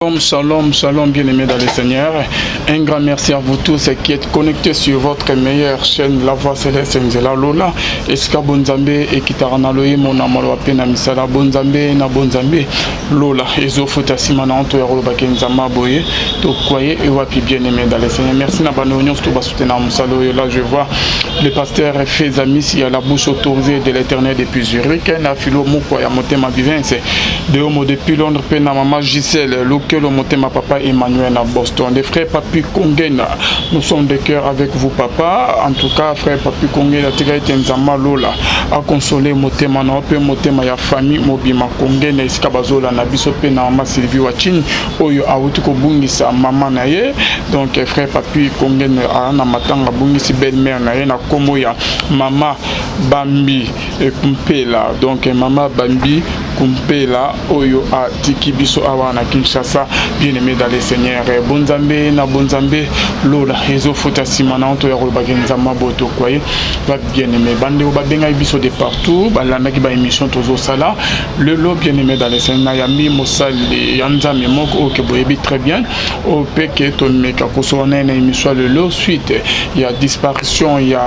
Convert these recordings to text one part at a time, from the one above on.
Shalom, shalom, shalom, bien-aimés dans le Seigneur. Un grand merci à vous tous qui êtes connectés sur votre meilleure chaîne, La Voix Céleste Nzela Lola. Esika Bonzambe ekitaka na loyemo na maloba mpe na misala Bonzambe na Bonzambe Lola ezofuta nsima na nto ya kolobaki Nzambe boye tokwaye ewapi, bien-aimés dans le Seigneur. Merci na bando nyonso to basoutenir mosala oyo. Là, je vois le pasteur Fezamisi à la bouche autorisée de l'Éternel depuis Zurich, na Philo Mukwa ya Motema Vivense de Homo depuis Londres, mpe na mama Gisèle Lukelo Motema, papa Emmanuel à Boston. Les frères Papi Kongena, nous sommes de cœur avec vous, papa. En tout cas, frère Papi Kongena, tika ete Nzambe Lola a consolé Motema na mpe Motema ya famille mobima Kongena esika bazola na biso, mpe na mama Sylvie Wachini oyo awuti kobungisa mama na ye. Donc frère Papi Kongena aa na matanga, abungisi belle-mère na ye na nkombo ya mama Bambi Kumpela. Donc mama Bambi Kumpela oyo atiki biso awa na Kinshasa. Bien-aimé dans le Seigneur, Bonzambe na Bonzambe Lola ezofuta nsima na nto ya kolobaki Nzambe botokwa ye. Ba bien-aimé, bandeko babengaki biso de partout, balandaki baémission tozosala lelo. Bien-aimé dans le Seigneur, nayambi mosali ya Nzambe moko oyo ke boyebi très bien, oyo mpe ke tomeka kosola na ye na émission ya lelo, suite ya disparition ya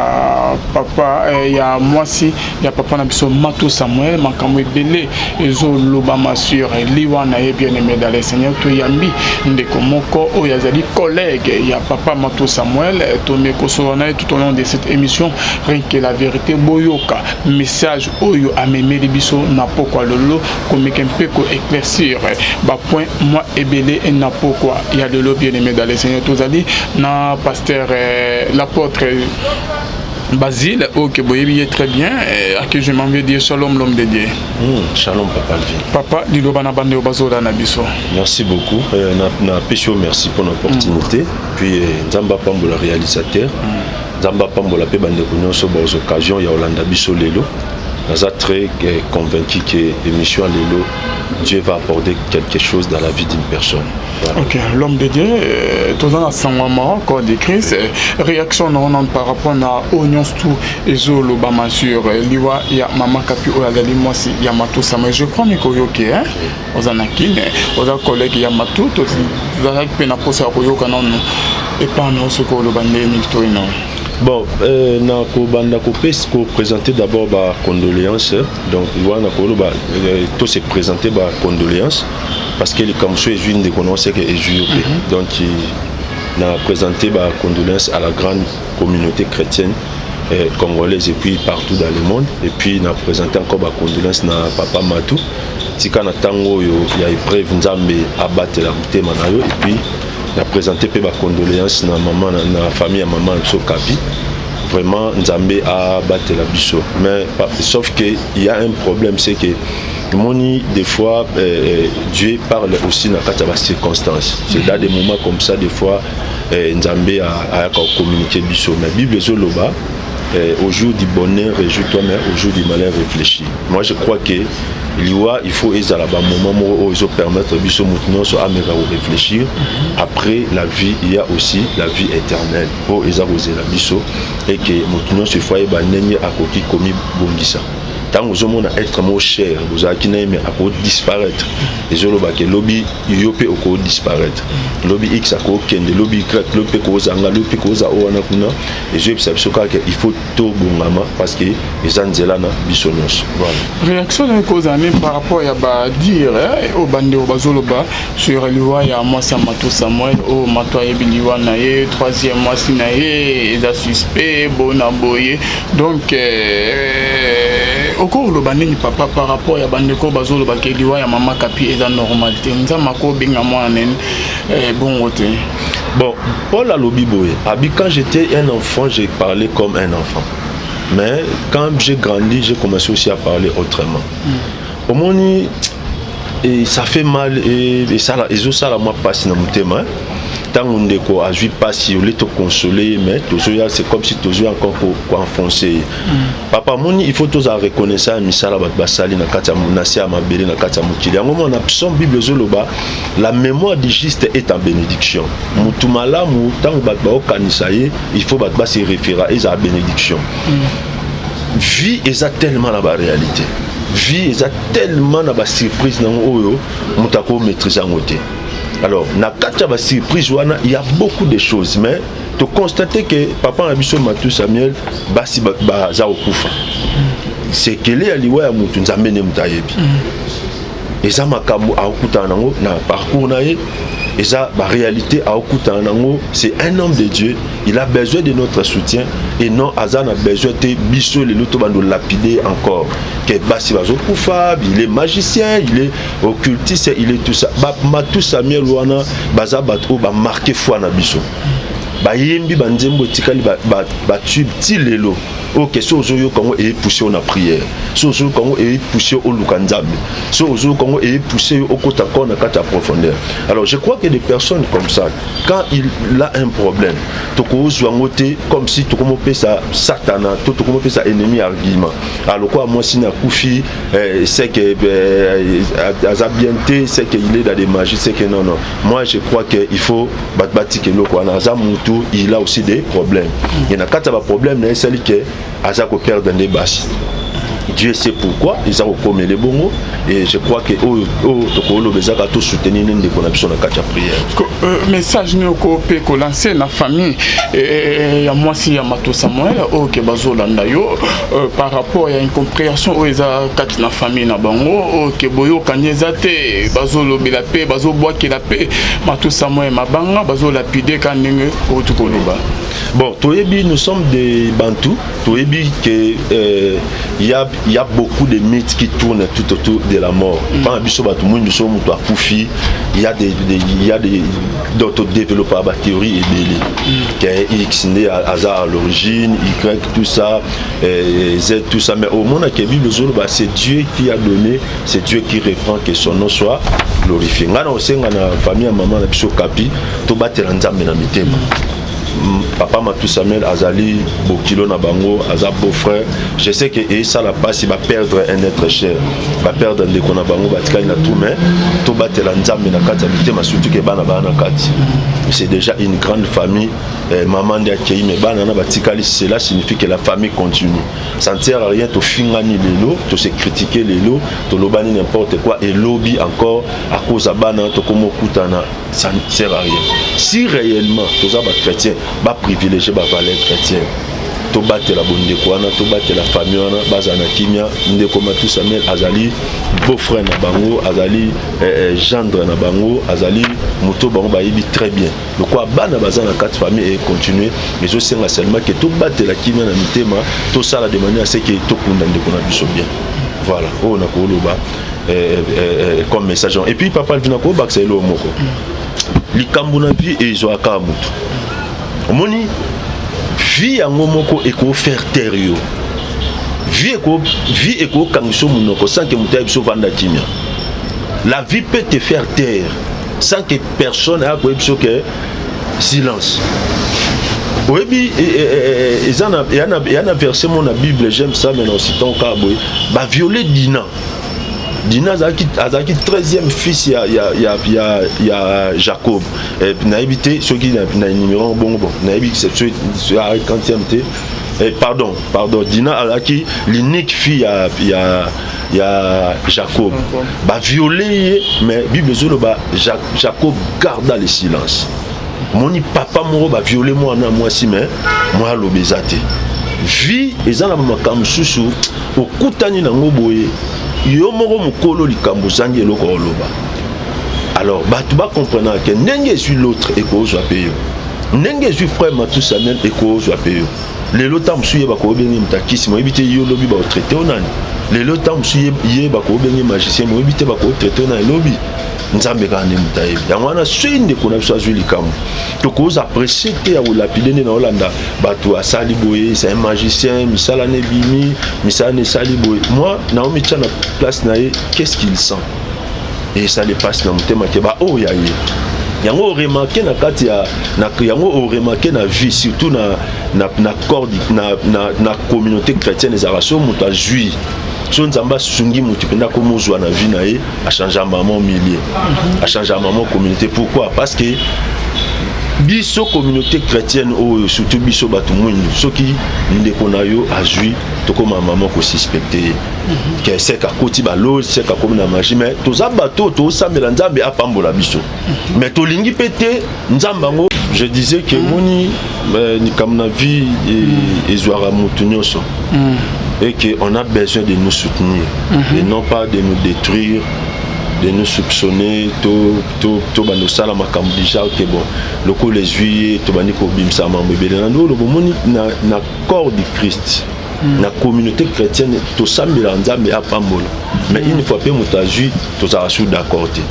papa ya mwasi ya papa na biso Mato Samuel. Makambo ebele ezolobama sur liwa na ye. Bien aimé dans le Seigneur, toyambi ndeko moko oyo azali collègue ya papa Mato Samuel. Tomeki kosola na ye tout au long de cette émission Rien que la vérité. Boyoka message oyo amemeli biso na pokwa lelo, komeka mpe koéclaircir bapoint mwa ebele na pokwa ya lelo. Bien aimé dans le Seigneur, tozali na pasteur l'apôtre Basile, ok, boyebi très bien, à qui je m'en vais dire shalom, l'homme de Dieu. Shalom, papa Alvin. Papa, liloba na bande bazola na biso. Merci beaucoup. Na pesi yo merci pour l'opportunité. Puis Nzambe apambola réalisateur. Nzambe apambola pe bandeko nyonso ba occasion ya olanda biso lelo. Naza très convaincu que émission lelo, Dieu va apporter quelque chose dans la vie d'une personne. Voilà. Ok, l'homme de Dieu, toza na sango corps de Christ, réaction na wana par rapport na oyo nyonso tu ezolobama sur liwa ya mama Kapi oyo azali mwasi ya Matou Samuel. Je crois miko oyoki, hein? Oza na Kine, oza collègue ya Matou, tozalaki mpe na posa ya koyoka nanu epai na soki oloba ndenge nini toyi na. Bon, na kobanda kopesa koprésenter d'abord bacondoléance. Donc wana koloba to se présenter bacondoléance parce que likambo so ezwi ndeko na oseke ezwi yo mpe. Donc na présenter bacondoléance à la grande communauté chrétienne congolaise et puis partout dans le monde. Et puis na présenter encore bacondoléance na papa Matou. Tika na ntango oyo ya épreuve, Nzambe abatela motema na yo. Et puis na présenter mpe bacondoléance na mama na famille ya mama na biso Kapi. Vraiment, Nzambe abatela biso. Mais sauf que il y a un problème, c'est que moni des fois Dieu parle aussi na kati ya bacirconstance. C'est dans des moments comme ça, des fois Nzambe ayaka kocommuniquer biso. Mais Bible ezoloba au jour du bonheur, réjouis-toi, mais au jour du malheur, réfléchis. Moi, je crois que liwa, il faut ezala bamoment moko oyo ezopermettre biso motu nyonso ameka koréfléchir. Après la vie, il y a aussi la vie éternelle oyo eza kozela biso et que motu nyonso ifo ayeba ndenge akoki komibongisa. Ntango ozomona être moko cher bozalaki na ye mais akodisparaître, ezolobaka elobi yo mpe okodisparaître, lobi x akokende, lobi y, lobi mpe kozanga, lobi mpe koza oyo wana kuna. Ezoyebisa biso kaka il faut tobongama parce que eza nzela na biso nyonso. Voilà. Réaction na ekozala nini par rapport ya badire oyo bandeko bazoloba sur liwa ya mwasi ya Mato Samuel, oyo Mato ayebi liwa na ye, troisième mwasi na ye eza suspect bona boye? Donc okoloba nini, papa, par rapport ya bandeko bazoloba ke liwa ya mama Kapi eza normal te, Nzambe akobenga mwana nene bongo te? Bon, Paul alobi boye, abi: quand j'étais un enfant, j'ai parlé comme un enfant, mais quand j'ai grandi, j'ai commencé aussi à parler autrement. Omoni, et ça fait mal et ezosala mwa mpasi na motema ntango ndeko azwi mpasi. Ole toconsole, mais tozoya, c'est comme si tozoya encore koenfonce ye. Papa, moni, il faut tozala reconnaissant ya misala bato basali na kati na se ya mabele, na kati ya mokili. Yango mona psaume, Bible ezoloba: la mémoire du juste est en bénédiction. Motu malamu, ntango bato baokanisa ye, il faut bato base référa, ezala bénédiction. Vie eza tellement na baréalité, vie eza tellement na basurprise nango oyo moto akomaîtrise yango te. Alors na kati ya basurprise wana, il y a beaucoup de choses, mais toconstate que papa na biso Matu Samuel, basi baza kokufa. Sekele ya liwa ya motu, Nzambe nde moto ayebi. Eza makambo akokutana nango na parcours na ye, eza baréalité akokutana nango. C'est un homme de Dieu, il a besoin de notre soutien et non aza na besoin te biso lelo tobanda lapider encore ke basi bazokufa, il est magicien, il est occultiste, il est tout ça. Matu Samuel wana baza bato oyo bamarquer foi na biso, bayembi banzembo etikali batube ti lelo. Ok, so ozoyoka yango, eyepousser yo na prière, so ozoyoka yango, eyepousser yo oluka Nzambe, so ozoyoka yango, eyepousser yo okota encore na kati ya profondeur. Alors je crois que des personnes comme ça, quand il a un problème, tokozwa yango te comme si tokomopesa Satana to tokomopesa ennemi argument. Alokola mwasi na akufi, c'est que aza bien te, c'est que il est dans des magies, c'est que non, non. Moi je crois que il faut bato batika eloko wana. Aza mutu, il a aussi des problèmes et na kati ya baproblème na ye esali ke aza koperdre nde basi. Dieu sait pourquoi eza kokomela bongo. Et je crois que oyo oyo tokoloba ezaka tosoutenir nde ndeko na biso na kati ya prière. Message nini oko mpe kolancer na famille ya mwasi ya Mato Samuel oyo ke bazolanda yo par rapport ya incompréhension oyo eza kati na famille na bango, oyo ke boyokani eza te, bazolobela mpe bazobwakela mpe Mato Samuel mabanga, bazolapider ka ndenge outi koloba? Bon, toyebi, nous sommes des Bantous. Toyebi que y a beaucoup de mythes qui tournent tout autour de la mort. Quand biso bato mwindu, so moto akufi, il y a des d'autres développeurs ba théorie ebele que X nde aza à l'origine, Y tout ça, Z tout ça. Mais au monde que Bible ezoloba, c'est Dieu qui a donné, c'est Dieu qui reprend, que son nom soit glorifié. Nga na osenga na famille ya mama na biso Kapi, tobatela Nzambe na mitema. Papa Matu Samuel azali bokilo na bango, aza beau frère. Je sais que esala mpasi baperdre un être cher, baperdre ndeko na bango, batikali na tout, mais tobatela Nzambe na kati ya mitema, surtout ke bana baa na kati. C'est déjà une grande famille. Mama nde akei, mais bana na batikali, cela signifie que la famille continue. Ça ne sert à rien tofingani lelo, tose critiquer lelo, tolobani n'importe quoi, elobi encore à cause ya bana tokomokutana. Ça ne sert à rien. Si réellement toza bachrétien, baprivilégie bavaleur chrétienne, tobatela bondeko wana, tobatela famille wana, bazala na kimia. Ndeko Matu Samuel azali beau frère na bango, azali gendre na bango, azali moto bango bayebi très bien. Lokola bana baza na kati, famille econtinue. Ezosenga seulement ke tobatela kimia na mitema, tosala de manière à ce que tokunda ndeko na biso bien. Voilà oyo nakoloba comme message. Et puis papa Alvina, kobakisa eloko moko. Likambo na vie ezwaka motu, omoni vie yango moko ekofaire taire yo. Vie ekokangisa monoko sans que moto ayebi biso vanda kimia. La vie peut te faire taire sans que personne aya koyebi biso ke silence. Oyebi, eza ya na verset mo na Bible, j'aime ça, mais na ocitan kaka boye, baviole Dina. Dina azalaki 13e fils ya Jacob. Nayebi te soki na numéro bongo. Bon, nayebi soki 50e te. Pardon, pardon, Dina azalaki l'unique fille ya Jacob. Baviole ye, mais Bible ezoloba Jacob garda le silence. Omoni papa moko baviole mwana mwasi, mais mwa aloba eza te. Vie eza na bamakambo mosusu okutani nango boye, yo moko mokolo likambo ozangi eloko oloba. Alors bato bacomprenaka ke ndenge ezwi l'autre, ekozwa mpe yo. Ndenge ezwi frère Matu Samuel, ekozwa mpe yo. Lelo ntango mosusu ye bakobenge moto akisi, moyebi te. Yo lobi baotraiter yo nani? Lelo ntango mosusu ye bakobenge magicien, moyebi te bakotraiter yo nani lobi. Nzambe kaka nde moto ayebi yango wana. Soki ndeko na biso azwi likambo, tokoza pressé te ya kolapider nde na olanda bato asali boye, c'est un magicien, misala na ebimi, misala na esali boye. Moi naomitia na place na ye, qu'est-ce qu'il sent? Esali mpasi na motema ke baoyo ya ye yango oremarquer na kati ya na, yango oremarquer na vie, surtout na corps na communauté chrétienne, ezalaka so moto azwi, so Nzambe asungi motu mpenza, akomozwa na vie na ye, achange mama milieu, achange mama communauté. Pourquoi? Parce que Biso communauté chrétienne oyo, surtout biso bato mwindu, soki ndeko na yo azwi, tokóma mama kosuspecter ye ke seke akoti baloge, seke akomi na magie. Mais toza bato oyo tozosambela Nzambe apambola biso, mais tolingi mpe te Nzambe yango. Je disais ke moni likambo na vie ezwaka motu nyonso et que on a besoin de nous soutenir et non pas de nous détruire, de nous soupçonner. To bandi kosala makambo déjà ke bon, lokola ezwi ye, tobandi kobimisa mambo ebele na ndolo. Bomoni, na corps du Christ, na communauté chrétienne, tosambelaka Nzambe apambola, mais une fois mpe moto azwi, tozalaka su d'accord te,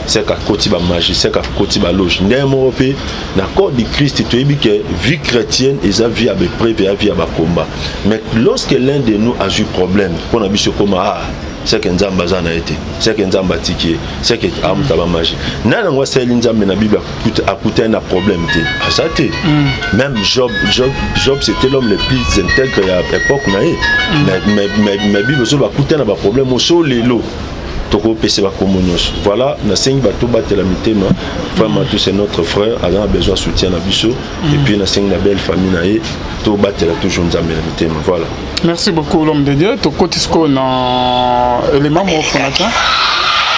seke akoti bamagie, seke akoti baloge. Ndenge moko mpe na corps du Christ, toyebi ke vie chrétienne eza vie ya baépreuve, ya vie ya bacombat. Mais lorsque l'un de nous azwi problème, mpona biso ekoma: ah, seke Nzambe aza na ye te, seke Nzambe atiki ye, seke amuta bamagie. Nani yango asaleli Nzambe na Bible akutani na problème te? Aza te. Même Job, Job, Job, c'était l'homme le plus intègre ya époque na ye, mais Bible ozoloba akutani na baproblème. Oso lelo tokopesa bakombo nyonso. Voilà, nasengi bato batela mitema. Frère Matou, c'est notre frère, aza na besoin soutien na biso. Et puis nasengi na belle famille na ye, tobatela toujours Nzambe na mitema. Voilà. Merci beaucoup, l'homme de Dieu. Tokoti sikoyo na élément moko fondateur.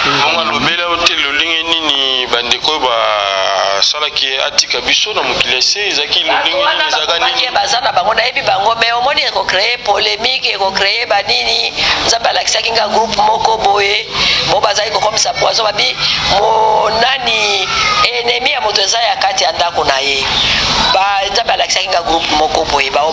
Bongo alobela yo te lolenge nini bandeko oyo basalaki atika biso na mokili ese ezalaki lolenge nini, ezalaka nini? Baza na bango, nayebi bango, mais omoni, ekocréer polémique, ekocréer banini. Nzambe alakisaki nga groupe moko boye bo bazali kokomisa poison. Babi monani ennemi ya moto eza ya kati ya ndako na ye. Nzambe alakisaki nga groupe moko boye bao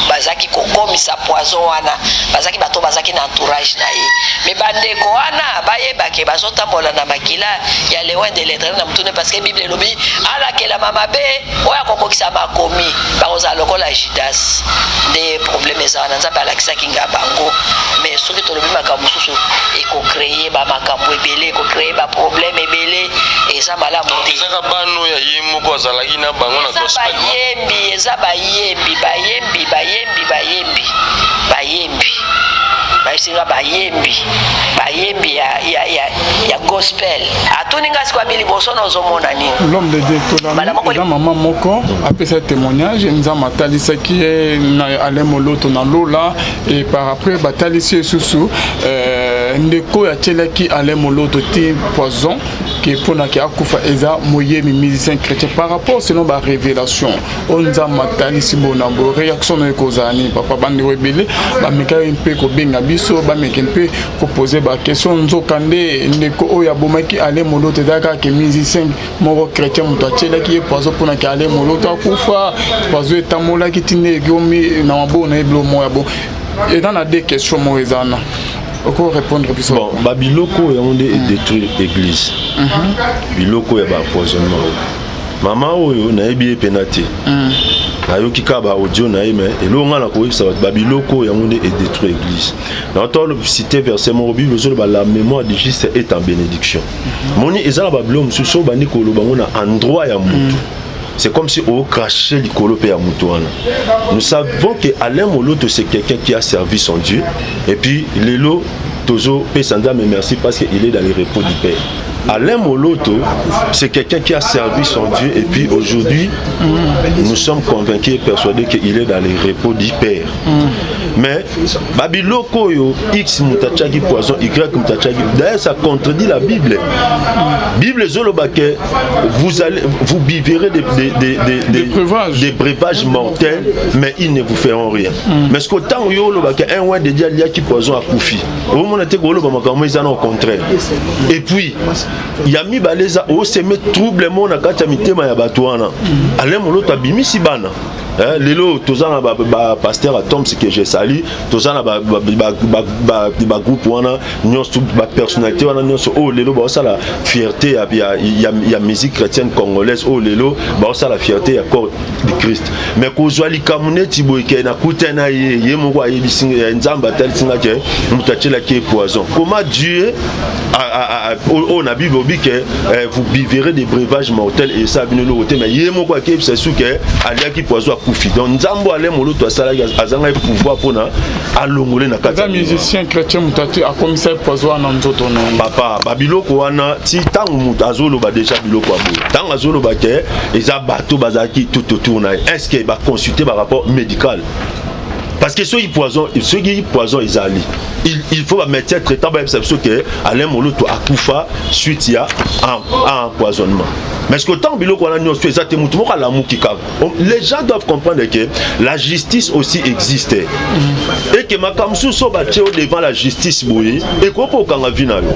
bazalaki kokomisa poison wana, bazalaki bato bazalaki na entourage na ye. Mais bandeko wana bayebake bazotambola na makila ya l'oint de l'Éternel na motune, parce que Bible elobi alakelama mabe oyo akokokisa makomi, bakozala lokola Judas. Nde problème eza wana. Nzambe alakisaki nga bango, mais soki tolobi makambo mosusu, ekocréer bamakambo ebele, ekocréer baproblème ebele, eza malamu te. Ezaka bano ya ye moko azalaki na bango na Eza gospel? Bayembi, eza bayembi, bayembi, bayembi, bayembi, bayembi, bayesinga bayembi, bayembi ya gospel. Atuni nga sikoyo abi liboso na ozomona nini? L'homme de Dieu, tolami. Mbala moko. Eza mama moko apesa témoignage: Nzambe atalisaki ye na Alain Moloto na lola, et par après batalisi ye susu ndeko oyo atielaki Alain Moloto ti poison ke mpona ke akufa, eza moyemi, musicien chrétien. Par rapport selon barévélation oyo Nzambe atalisi bona bo, réaction na yo ekozala nini, papa? Bandeko ebele bamekaki mpe kobenga biso, bameki mpe koposer baquestion. Nzoka nde ndeko oyo abomaki Alain Moloto ezalaki kaka ke musicien moko chrétien, moto atielaki ye poison mpona ke Alain Moloto akufa. Poison etambolaki ntina ekomi na maboko na ye. Bilo moko ya bon, eza na deux questions. Moko eza na oko répondre biso. Bon, babiloko oyo yango nde edétruire église, biloko ya baempoisonnement oyo. Mama oyo nayebi ye mpena te, nayoki kaka baaudio na ye, mais eloko ngai na koyebisa bato, babiloko oyo yango nde edétruire église. Naotala cité verset moko, Bible ezoloba: la mémoire du juste est en bénédiction. Moni, eza na babiloko mosusu oyo bandi koloba ngo na endroit ya motu, c'est comme si ocraché likolo pe ya moto wana. Nous savons que Alain Moloto, c'est quelqu'un qui a servi son Dieu, et puis lelo tozopesa Nzambe merci parce qu'il est dans le repos du Père. Alain Moloto, c'est quelqu'un qui a servi son Dieu, et puis aujourd'hui, nous sommes convaincus et persuadés qu'il est dans le repos du Père. Mais babiloko oyo, X moto atiaki poison, Y moto atiaki, d'ailleurs ça contredit la Bible. Bible ezoloba ke vous allez, vous buverez Des breuvages. Des breuvages mortels, mais ils ne vous feront rien. Mais ce que ntango yo olobaka un oint de Dieu aliaki poison akufi, omona te koloba makambo eza na au contraire. Et puis ya mibale, eza osemer trouble mo na kati ya mitema ya bato wana. Alain Moloto abimisi bana. Lelo toza na bapasteur Atoms que je sali, toza na bagroupe wana nyonso, bapersonnalité wana nyonso oyo lelo baosala fierté ya musique chrétienne congolaise, oyo lelo baosala fierté ya corps du Christ. Mais kozwa likambo neti boye ke nakuta na ye, ye moko ayebisi, Nzambe atalisi nga ke moto atielaki ye poison, comment Dieu Oyo na Bible obi ke vous buverez des breuvages mortels et ça bino eloko te, mais ye moko akeyebisa su ke aliaki poison, akufi. Donc Nzambe Alain Moloto asalaki, azangaki pouvoir mpona alongole na kati. Eza musicien chrétien moto ati akomisa poison wana nzoto na ye. Papa, babiloko wana ti ntango moto azoloba déjà biloko ya boye, ntango azoloba ke eza bato bazalaki tout autour na ye, est ce que baconsulte barapport médical? Parce que soki poison ezali, il faut bamédecin traitant bayebisa biso ke Alain Moloto akufa suite ya empoisonnement. Mais ce que tant biloko wana nyonso eza te, motu moko alamuki kaka. Les gens doivent comprendre que la justice aussi existe et que makambo mosusu oyo batie yo devant la justice boye, ekoki mpo okanga vie na yo.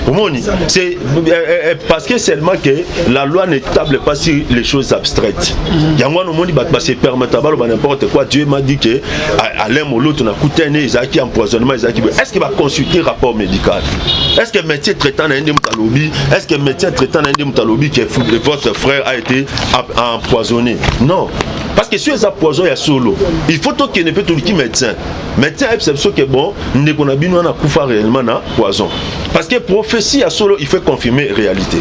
Omoni, c'est parce que seulement que la loi ne table pas sur les choses abstraites. Yango wana omoni bato base permettre baloba n'importe quoi. Dieu m'a dit que Alain Moloto nakutani ezalaki empoisonnement, ezalaki boye. Est ce que baconsulte rapport médical? Est ce que médecin traitant na ye nde moto alobi? Est ce que médecin traitant na ye nde moto alobi que votre frère a été empoisonné? Non, parce que soki eza poison ya solo, il faut tokende mpe toluki médecin. Médecin ayebisa biso ke bon, ndeko na bino wana akufa réellement na poison. Parce que prophétie ya solo, il faut confirmer réalité.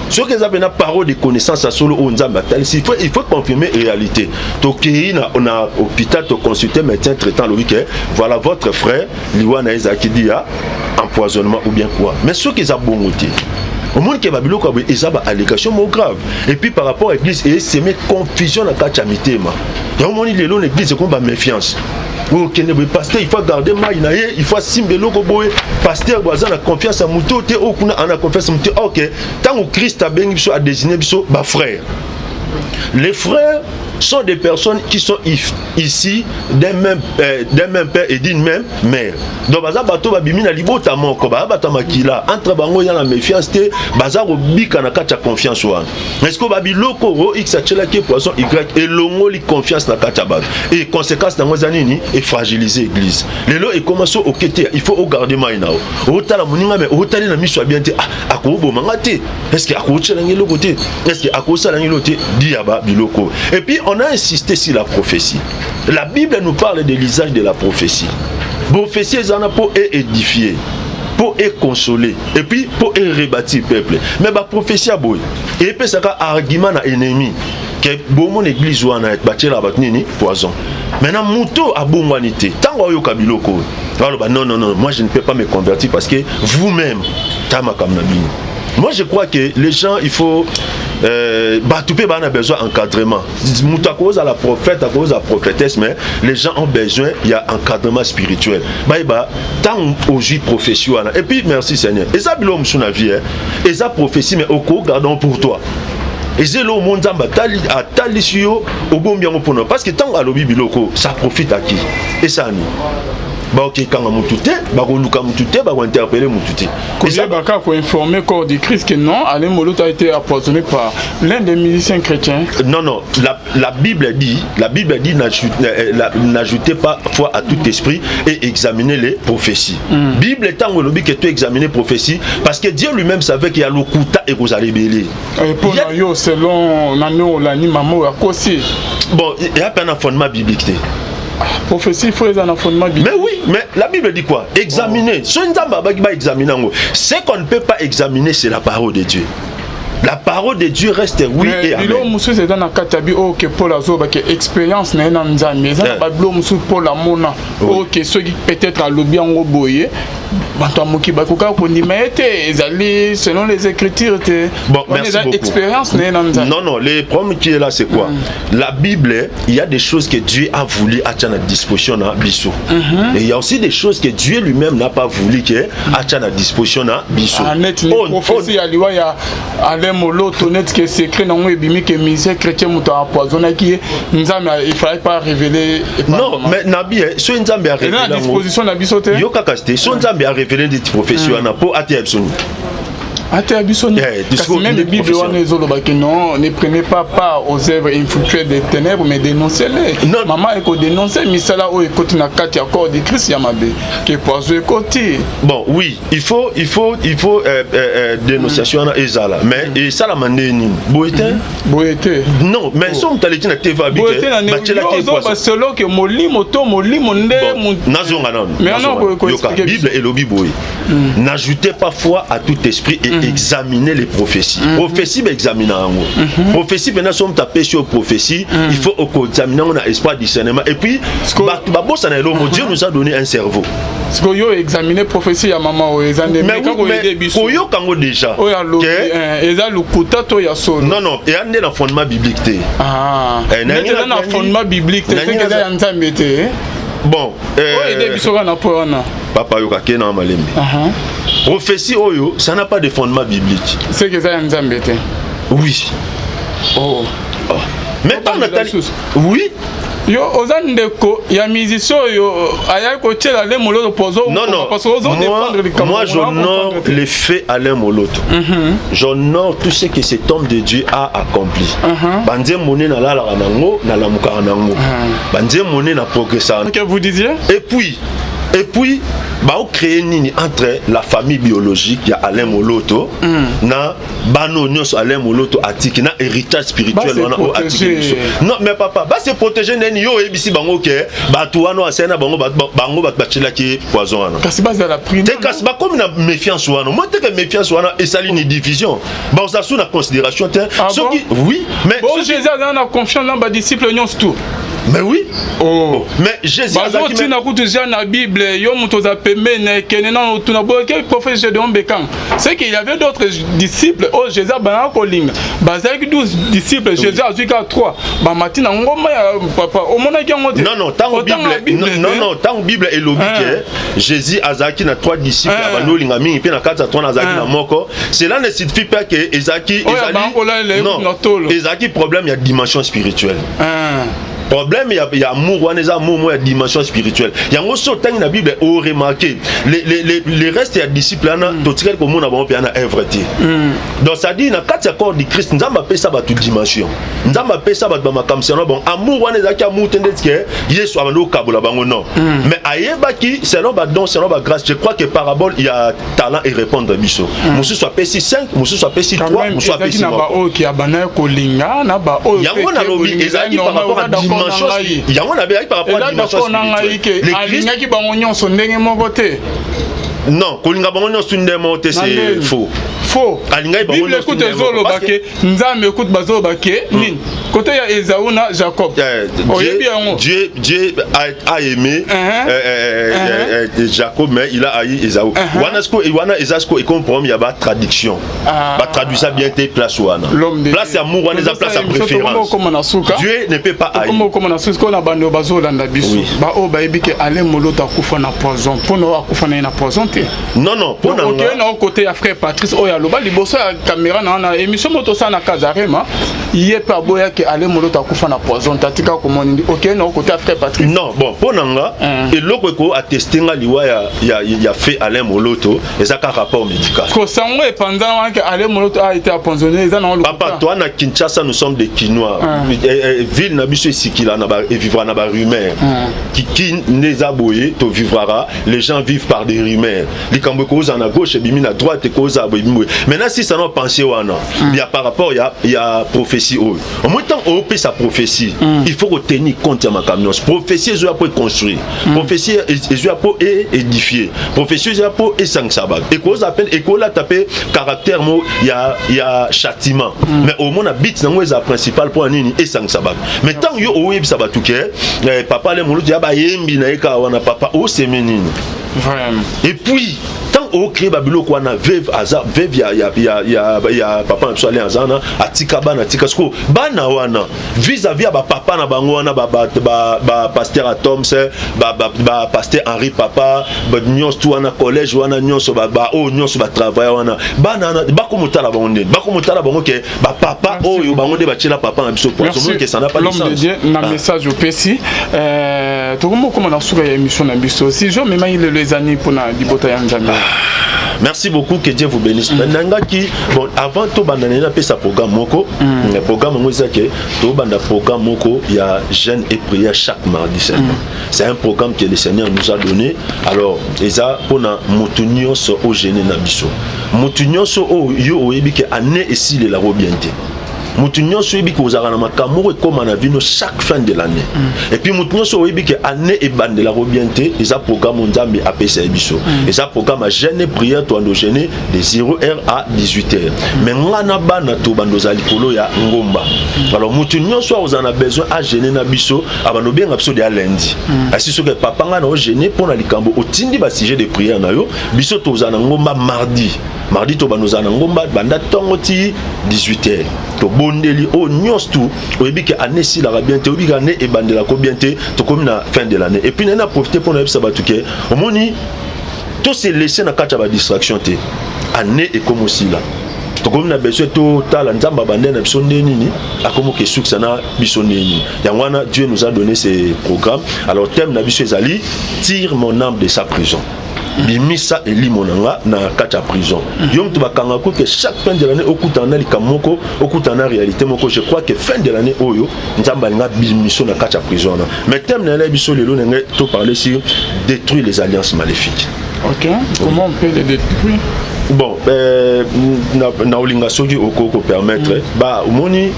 Soki eza mpena parole de connaissance ya solo oyo Nzambe atalisi, il faut confirmer réalité. Tokei na hôpital, toconsulte médecin traitant, alobi ke voilà, votre frère, liwa na ye ezalaki dû ya empoisonnement ou bien quoi. Mais soki eza bongo te, omoni ke babiloko ya boye eza baallégation moko grave. Et puis par rapport à église, esemer confusion na kati ya mitema. Yango omoni lelo na église ekomi baméfiance. Okende boye, pasteur, il faut garder mai na ye, il faut asimba eloko boye. Pasteur boye aza na confiance ya motu te, oyo kuna aza na confiance ya motu te. Ok, ntango Christ abengi biso, adésigne biso bafrère. Les frères sont des personnes qui sont ici d'un même père et d'une même mère. Donc baza bato babimi na libota moko, baza bato ya makila. Entre bango eza na méfiance te, baza kobika na kati ya confiance wana. Est ce que babiloko oyo X atielaki poison, Y, elongoli confiance na kati ya bato? Et conséquence nango eza nini? Efragiliser église. Lelo ekoma so oke te, il faut ogarde mai na yo, otala moninga, mais otali na miso ya bien te. Ah, akobomanga te? Est ce que akotielanga eloko te? Est ce que akosalanga eloko te? Di ya ba biloko. Et puis on a insisté sur la prophétie. La Bible nous parle de l'usage de la prophétie. Prophétie eza na mpo eédifier, mpo econsoler et puis mpo erebâtir peuple. Mais baprophétie ya boye epesaka argument na ennemi ke bomona église wana batielaka bato nini? Poison. Maintenant moto abongwani te, ntango ayoka biloko oyo, aloba: non, non, non, moi je ne peux pas me convertir parce que vous-même ta makambo na bino. Moi je crois que les gens, il faut bato mpe baa na besoin encadrement. Moto akozala prophète, akozala prophétesse, mais les gens ont besoin ya encadrement spirituel. Bayeba ntango ozwi prophétie wana. Et puis merci Seigneur, eza biloko mosusu na vie, eza prophétie, mais okogarde pour toi. Eza eloko mo Nzambe atalisi yo, obombi yango mpona, parce que ntango alobi biloko, ça profite à qui? Esani bakokekanga mutu te, bakoluka mutu te, bakointerpeller mutu te. Koyebaka koinformer corps du Christ que non, Alain Moloto a été empoisonné par l'un des musiciens chrétiens. Non, non, la Bible dit: n'ajoutez pas foi à tout esprit et examinez les prophéties. Bible ntango elobi ke to examiner prophétie, parce que Dieu lui-même savait qu'il y a lokuta ekozala ebele. Mpo na yo, selon nani olani, mama oyo akosi? Bon, eya mpe na fondement biblique te. Prophétie, il faut eza na fondement biblique. Mais oui, mais la Bible dit quoi? Examiner. So Nzambe abaki ba examiner yango. Ce qu'on ne peut pas examiner, c'est la parole de Dieu. La parole de Dieu reste oui et amen. Biloko mosusu eza na kati ya bi oyo ke Paul azobake expérience na ye na Nzambe. Eza na babiloko mosusu Paul amona oyo ke soki peut-être alobi yango boye, bato ya moki bakokaka kondima ye te, ezali selon les écritures te. Bon, merci beaucoup. Expérience na ye na Nzambe. Non, non, le problème qui est là, c'est quoi? La Bible, il y a des choses que Dieu a voulu atia na disposition na biso. Et il y a aussi des choses que Dieu lui-même n'a pas voulu que atia na disposition na biso. Ah, net ni prophétie ya liwa ya Alain Moloto, net ke secret nango ebimi ke musicien chrétien moto empoisonnaki ye, Nzambe il fallait pas révéler. Non, mais nabi so Nzambe a révélé na disposition na biso te. Yo kaka te, so Nzambe a révélé ndeti prophétie wana mpo ateya biso nini? Ateya biso nini? Kasi même Bible wana ezoloba ke non, ne prenez pas part aux œuvres infructueuses des ténèbres, mais dénoncez-les. Mama ekodénonce misala oyo ekoti na kati ya corps du Christ ya mabe, ke poison ekoti. Bon, oui, il faut dénonciation wana ezala, mais esalama nde nini? Boye te. Boye te. Non, mais so moto aleki na TV abi boye te na batielaki poison, selo ke molimo to molimo nde. Nazonga nano, yoka, Bible elobi boye: "N'ajoutez pas foi à tout esprit et examinez les prophéties." Prophétie, baexamina yango. Prophétie mpena, so moto apesi yo prophétie, il faut okoexamine yango na esprit discernement. Et puis bato babosana elongo, Dieu nous a donné un cerveau. Sikoyo yo examine prophétie ya mama oyo, eza nde meka koyede biso. Koyoka yango déjà. Oyo alobi eza lokuta to ya solo? Non, eya nde na fondement biblique te. Neti eza na fondement biblique te, seke eza ya Nzambe te. Bon. Oyo ede biso kaka na po wana. Papa, yoka, ke na malembe. Prophétie oyo, ça n'a pas de fondement biblique. Seke eza ya Nzambe te. Oui. Oh. Oh. Mais ntango natali, oui. Yo oza ndeko ya musicien oyo ayaki kotiela Alain Moloto poison? Non, non. Parce que ozodéfendre likambo. Moi, j'honore les faits Alain Moloto. J'honore tout ce que cet homme de Dieu a accompli. Banzembo ne nalalaka nango, nalamukaka nango. Banzembo ne na progressaka. Que vous disiez? Et puis baocréer nini entre la famille biologique ya Alain Moloto na bana nyonso Alain Moloto atiki na héritage spirituel wana oyo atiki biso? Non, mais papa, base protéger ndeni? Yo oyebisi bango ke bato wana asali na bango, bango bato batielaki poison wana. Kasi bazala te, kasi bakomi na méfiance wana. Moi teke méfiance wana esali ni division, bazala su na considération te. Soki oui, mais bon, Jésus aza na confiance na badisciple nyonso tout. Mais oui. Oh. Mais Jésus Bazotina kutu ja na Bible, yo moto oza pembeni, ekende nano otuna boye prophète Gédéon Bekang. C'est qu'il y avait d'autres disciples oyo Jésus abandaka kolinga. Bazalaki 12 disciples, Jésus azwi kaka 3, bamati na ngomba ya papa. Omonaki yango te? Non, ntango Bible, non, ntango Bible elobi ke Jésus azalaki na 3 disciples abandi olinga mingi, mpe na kati ya 3 azalaki na moko, cela ne signifie pas ke ezalaki, non, ezalaki problème ya dimension spirituelle. Problème ya amour wana eza amour moko ya dimension spirituelle. Yango so otangi na Bible, oremarquer les restes ya disciple wana, totikali komona bango mpe na œuvre te. Donc c'est à dire na kati ya corps du Christ, Nzambe apesa bato dimension, Nzambe apesa bato bamakambo na bango. Amour wana ezalaki amour te ndeti ke Yesu abandi kokabola bango, non, mais ayebaki selon badon, selon bagrâce. Je crois que parabole ya talent erépondre biso: mosusu apesi 5, mosusu apesi 3, mosusu apesi moko. Oyo abandaki kolinga na baoyo. Yango nalobi, ezalaki par rapport à dimension, yango nabeyaki par rapport à dimension. Na ngai ke alingaki bango nyonso ndenge moko te. Non, kolinga bango nyonso ndenge moko te, c'est faux. Faux. Alingaki bango. Bible ekuta ezoloba ke Nzambe ekuta bazoloba ke nini kote ya Ezau na Jacob, oyebi yango? Dieu a aimé Jacob, mais il a haï Esaü. Wana siko, wana eza siko ekomi problème ya batraduction, batraduisa bien te. Place wana, place ya amour wana, eza place ya préférence. Dieu ne peut pas haïr. Okoma na suka na bando bazolanda biso, baoyo bayebi ke Alain Moloto akufa na poison, mpona oyo akufa na ye na poison te. Non, mpona Okeye na kote ya frère Patrice oyo aloba liboso ya caméra na wana émission mo tosala na Casarema, ye mpe aboyaki Alain Moloto akufa na poison te, atika komoni ndi. Okeye na kote ya frère Patrice. Non, bon, mpo na nga, eloko eko atteste nga liwa ya fait Alain Moloto eza kaka rapport médical. Kosango epanzana wana ke Alain Moloto a été empoisonné, eza nango. Papa, toi na Kinshasa, nous sommes des Kinois. Ville na biso esikila na evivra na barumeur. Kiki nde eza boye, tovivraka, les gens vivent par des rumeurs. Likambo ekozala na gauche, ebimi na droite, ekozala boye, ebimi boye. Maintenant, si ça na pensé wana ya par rapport ya prophétie oyo, au moins ntango opesa prophétie, il faut kotenir compte ya makambo nyonso. Prophétie ezoya mpo econstruire, prophétie ezoya mpo édifier, prophétie ezoya mpo esangisa bato. Ekozala mpe, ekolata mpe caractère mo ya châtiment, mais omona but nango eza principal mpo ya nini? Esangisa bato. Mais ntango yo oyebisa bato ke papa Alain Moloto ya bayembi na ye kaka wana, papa, oseme nini? Vraiment. Et puis ntango ocrée babiloko wana, veuve aza veuve ya papa na biso Alain, aza wana, atika bana, atika sikoyo bana wana vis-à-vis ya bapapa na bango wana, bapasteur Atoms, bapasteur Henri Papa nyonso tu wana, collège wana nyonso, baoyo nyonso batravaille wana, bana wana bakomotala bango ndeni? Bakomotala bango ke bapapa oyo bango nde batiela papa na biso poison, ke ça n'a pas de sens. Dieu na message opesi, tokomi okoma na suka ya émission na biso. Si jo memaki lelo, ezani mpona libota ya Nzambe. Merci beaucoup, que Dieu vous bénisse. Nangaki, bon, avant tobanda, na napesa programme moko. Programme yango eza ke tobanda programme moko ya jeûne et prière chaque mardi seulement. C'est un programme que le Seigneur nous a donné. Alors eza mpona motu nyonso ojeûner na biso. Motu nyonso oyo yo oyebi ke année esilelako bien te, motu nyonso oyebi ke ozalaka na makambo moko ekóma na bino chaque fin de l'année, et puis motu nyonso oyebi ke année ebandelako bien te, eza programme oyo Nzambe apesa ye biso. Eza programme ya jeûne et prière. Tobanda jeûne de 0 heure à 18 heures, mais nga na bana tobanda ozala likolo ya ngomba. Alors motu nyonso oyo ozala na besoin ajeûner na biso, abanda obenga biso deya lundi. Asi soki papa, nga na ojeûner mpo na likambo, otindi basujet de prière na yo, biso tozala na ngomba mardi. Mardi tobanda ozala na ngomba banda ntongo ti 18 heures. Tobondeli oyo nyonso tu oyebi ke année esilaka bien te, oyebi ke année ebandelako bien te, tokomi na fin de l'année. Et puis naye na profite mpo nayebisa bato ke omoni tose laisser na kati ya badistraction te. Année ekomi osila, tokomi na besoin totala Nzambe abande na biso nde nini, akomi okesukisa na biso nde nini. Yango wana Dieu nous a donné ce programme. Alors thème na biso ezali « Tire mon âme de sa prison », bimisa elimo na nga na kati ya prison. Yo moto bakangaka ke chaque fin de l'année okutana na likambo moko, okutana na réalité moko, je crois que fin de l'année oyo Nzambe alinga bimiso na kati ya prison wana. Mais thème na ye biso lelo, ndenge toparle sur détruire les alliances maléfiques. Ok, comment on peut les détruire? Bon, na olinga soki okoki kopermettre ba omoni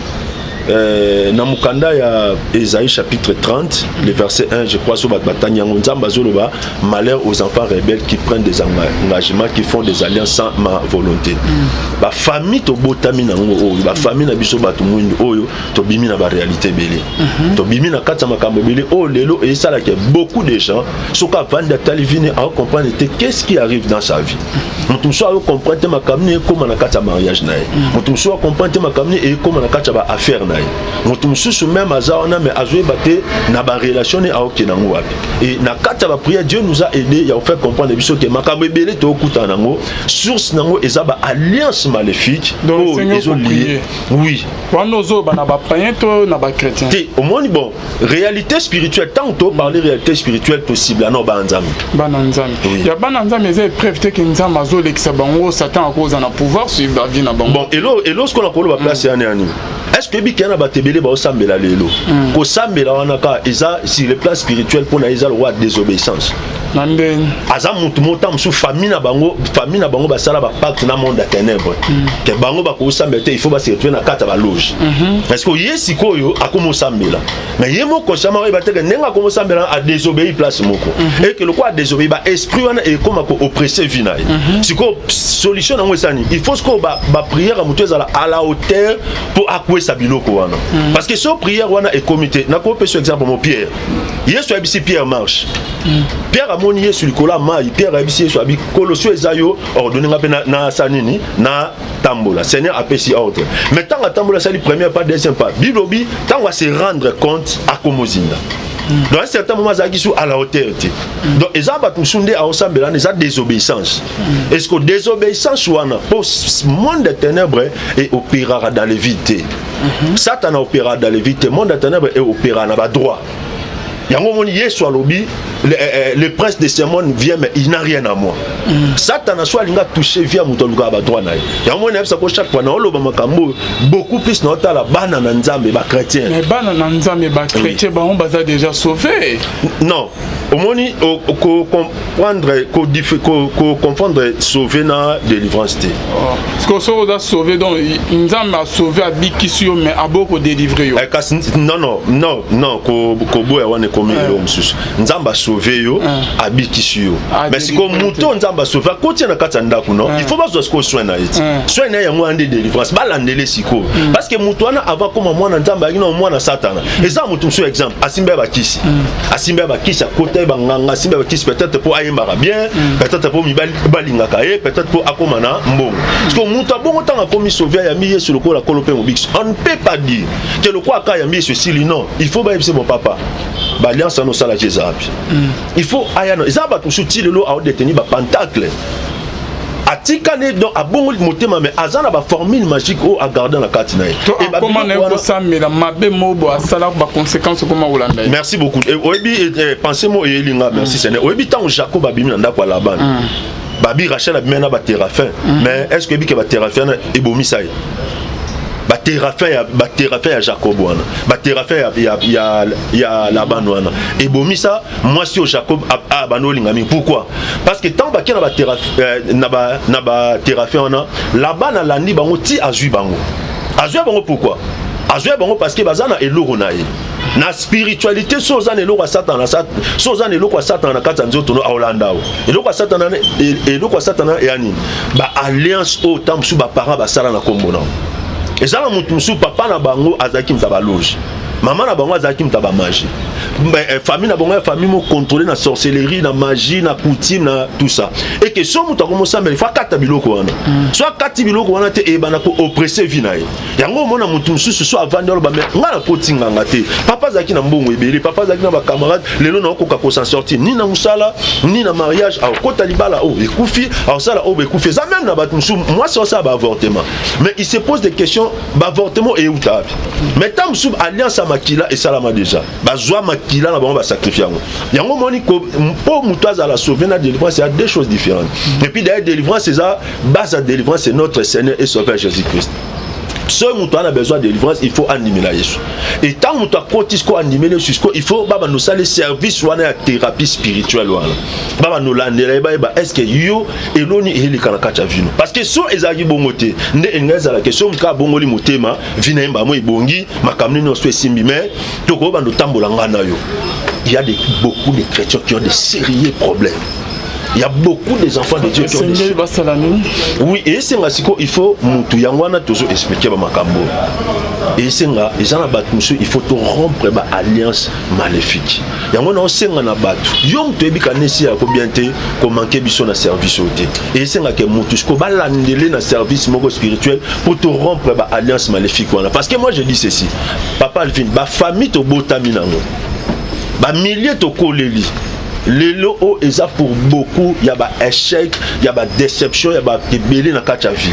na mokanda ya Esaïe chapitre 30, le verset 1, je crois, so bato batangi yango, Nzambe azoloba : « Malheur aux enfants rebelles qui prennent des engagements, qui font des alliances sans ma volonté. » Bafamille tobotami nango oyo, bafamille na biso bato mwindu oyo, tobimi na baréalité ebele, tobimi na kati ya makambo ebele oyo lelo esalaka beaucoup de gens, soki avandi atali vie na ye, acomprendre te qu'est-ce qui arrive dans sa vie. Moto mosusu acomprendre te makambo nini ekóma na kati ya mariage na ye, moto mosusu acomprendre te makambo nini ekóma na kati ya baaffaire na ye, moto mosusu même aza wana mais azoyeba te na barelation ne aokende yango wapi. Et na kati ya baprière, Dieu nous a aidé ya kofaire comprendre biso ke makambo ebele tookutana nango, source nango eza baalliance maléfique oyo ezolie. Oui. Wana ozoyoba na bapayen to na bachrétien? Te, omoni, bon, réalité spirituelle, tant toparle réalité spirituelle, possible ana bana Nzambe. Bana Nzambe. Ya bana Nzambe eza épreuve te ke Nzambe azolekisa bango, Satan akoza na pouvoir sur bavie na bango? Bon, elo sikoyo na koloba place yani yani, est ce que oyebi na bato ebele baosambela lelo, kosambela wana kaka eza sur le plan spirituel, mpona eza lokola désobéissance? Na ndeni? Aza motu moko ta mosusu, famille na bango basala bapacte na monde ya ténèbre ke bango bakosambela te, il faut base retrouver na kati ya baloge. Est ce que ye sikoyo akoma osambela, mais ye moko consciemment oyeba te ke ndenge akoma osambela, adésobéi place moko, et que lokola adésobéi, baesprit wana ekoma kooppresse vie na ye. Sikoyo solution nango esani? Il faut sikoyo baprière ya motu ezala à la hauteur mpo akwesa biloko wana, parce que so prière wana ekomi te, nakopesa exemple mo Pierre. Yesu ayebisi Pierre : « Marche. » Pierre amoni Yesu likolo ya mai. Pierre ayebisi Yesu, abi : « Kolo, so eza yo, ordonne nga mpe nasala nini? Na tambola. » Seigneur apesi ordre, mais ntango atambola, asali premier pas, deuxième pas, Bible obi ntango ase rendre compte, akoma ozinda. Donc à un certain moment azalaki su à la hauteur te. Donc eza bato mosusu nde aosambela wana eza désobéissance. Est ce que désobéissance wana, po monde de ténèbres eopéraka dans le vide te, Satan aopéraka dans le vide te, monde de ténèbres eopéraka na badroit. Yango omoni Yesu alobi : « Le prince de ce monde vient, mais il n'a rien à moi. » Satana so alingi atouche vie ya moto, alukaka badroit na ye. Yango moni nayebisa ko chaque fois naoloba makambo oyo, beaucoup plus naotala bana na Nzambe, bachrétien. Mais bana na Nzambe, bachrétien, bango baza déjà sauvé. Non, omoni, kocomprendre, koconfondre sauvé na délivrance te. Parce que soki oza sauvé, donc Nzambe asauve, abikisi yo, mais aboyi kodélivre yo. Kasi non, non, non, non, koboya wana ekomi eloko mosusu. Nzambe asauve yo, abikisi yo, mais sikoyo moto oyo Nzambe asauve akotia na kati ya ndako, non, il faut bazwa sikoyo soin na ye ti soin na ye. Yango wana nde délivrance, balandele sikoyo, parce que moto wana avant koma mwana Nzambe, ayaki na mwana Satana. Eza moto mosusu, exemple, asimba ya bakisi, asimba ya bakisi, akota ye banganga, asimba ya bakisi, peut-être mpo ayembaka bien, peut-être mpo mibali balingaka ye, peut-être mpo akóma na mbongo. Parce que moto abongo, ntango akomi sauvé, ayambi Yesu lokola Kolo mpe Mobikisi, on ne peut pas dire que lokola aka ayambi Yesu, esili. Non, il faut bayebise : « Bon papa, baalliance wana osalaki eza wapi ? » Il faut aya no. Eza bato mosusu ti lelo aodétenir bapentacle, atikani, donc abongoli motema, mais aza na baformule magique oyo agarde na kati na ye. To akoma na ye kosambela mabe mobo asala, baconséquence okoma kolanda ye. Merci beaucoup. Oyebi, pensée mo eyelinga, merci Seigneur. Oyebi ntango Jacob abimi na ndako ya Laban, Babi Rachel abimai na batéraphin, mais est ce que oyebi ke batéraphin wana ebomisa ye? Batéraphin ya Jacob wana, batéraphin ya Laban wana ebomisa mwasi oyo Jacob abandi olinga mingi. Pourquoi? Parce que ntango bakie na batéraphin wana, Laban alandi bango ti azwi bango. Azwi bango pourquoi? Azwi bango parce que baza na eloko na ye na spiritualité. So oza na eloko ya Satana, so oza na eloko ya Satana na kati ya nzoto no, aolanda o eloko ya Satana. Eloko ya Satana eya nini? Baalliance oyo ntango mosusu baparent basala na nkombo na eza na motu mosusu. Papa na bango azalaki moto ya baloge, mama na bango azalaki moto ya bamagie, famille na bango ya famille mo contrôlé na sorcellerie, na magie, na coutume, na tout ça. Et que so moto akomosambela, il faut akata biloko wana. So akati biloko wana te, eyebana ko oppresse vie na ye. Yango omona motu mosusu so avandi, aloba: "Me ngai nakoti nganga te, papa azalaki na mbongo ebele, papa azalaki na bacamarade, lelo naokoka kosan sortir ni na mosala ni na mariage." Akokota libala oyo ekufi, akosala oyo ekufi. Eza même na bato mosusu, mwasi osala baavortement, mais il se pose des questions: baavortement euta wapi? Mais ntango mosusu alliance ya makila esalama déjà, bazwa makila na bango, basacrifie yango. Yango omoni, mpo moto azala sauvé na délivrance, ya deux choses différentes. Et puis d'ailleurs, délivrance eza base ya délivrance, c'est notre Seigneur et Sauveur Jésus Christ. Soki moto aza na besoin de délivrance, il faut andimela Yesu. Et ntango moto akoti siko, andimeli Yesu, siko il faut babanda osala service wana ya thérapie spirituelle wana, babanda olandela ye, bayeba est ce que yo eloni eyeleka na kati ya vino. Parce que so ezalaki bongo te, nde elingi ezalaki so moto kaka abongoli motema, vi na ye mbamo ebongi, makambo nini nyonso esimbi. Mais tokobanda otambola nga na yo, il y a beaucoup de chrétiens qui ont de sérieux problèmes. Il y a beaucoup des enfants de Dieu qui ont des Basala nini? Oui, esenga siko il faut mutu yango wana tozo expliquer bamakambo. Esenga eza na bato mosusu, il faut to rompre ba alliance maléfique. Yango na osenga na bato, yo moto oyebi kanesi yako bien te, komanke biso na service oyo te. Esengaka motu siko balandele na service moko spirituel pour to rompre ba alliance maléfique wana. Parce que moi, je dis ceci, papa Alvin: bafamille tobotami nango, bamilie tokoleli lelo oyo, eza pour beaucoup ya baéchec, ya badéception, ya bato ebele na kati ya vie.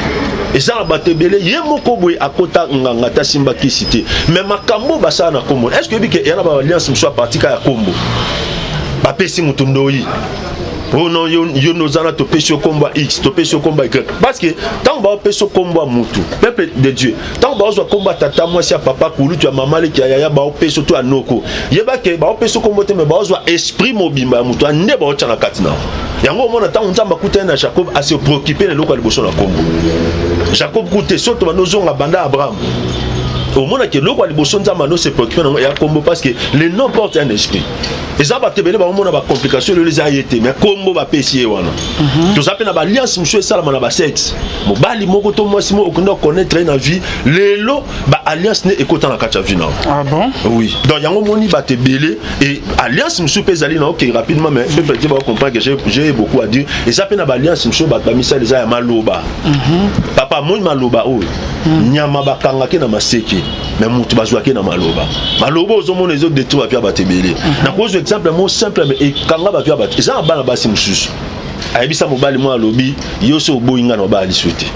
Eza na bato ebele, ye moko boye akota nganga te, asimba kisi te, mais makambo basala na kombo. Est ce que oyebi ke eya na baalliance mosusu aparti ka ya kombo? Bapesi motu ndoi oyo: "Non, yo noza na, topesi yo kombo ya X, topesi yo kombo ya Y." Parce que ntango baopesi yo kombo ya mutu, peuple de Dieu, ntango baozwa kombo ya tata mwasi, ya papa kulutu, ya mama leki, ya yaya, baopesi yo to ya noko, yebake baopesi yo kombo te, mais baozwa esprit mobimba ya mutu nde baotya na kati na yango. Omona ntango Nzambe akutani na Jacob, ase préoccupe na eloko ya liboso na kombo Jacob kute. So to bando ozonga banda Abraham, omonaki eloko ya liboso Nzambe ando se préoccupe nango ya kombo, parce que le nom porte un esprit. Eza bato ebele baomona bacomplication lelo, eza ye te, mais kombo bapesi ye wana. Toza mpe na baalliance mosusu esalama na basexe, mobali moko to mwasi moko okenda koconnaître ye na vie, lelo baalliance nde ekota na kati ya vie na. Ah bon? Oui. Donc yango moni bato ebele et alliance mosusu mpe ezali na. Ok, rapidement, mais peuple te bacomprendre que j'ai beaucoup à dire. Eza mpe na baalliance mosusu bato bamisala, eza ya maloba. Papa moni, maloba oyo nyama bakangaki na maseke, mais motu bazwaki na maloba. Maloba ozomona ezodétruire bavie ya bato ebele. Nakozwa exemple mo simple, mais ekanga bavie ya bato. Eza na bana basi mosusu, ayebisa mobali moko, alobi: "Yo so oboyi nga na obala liso te,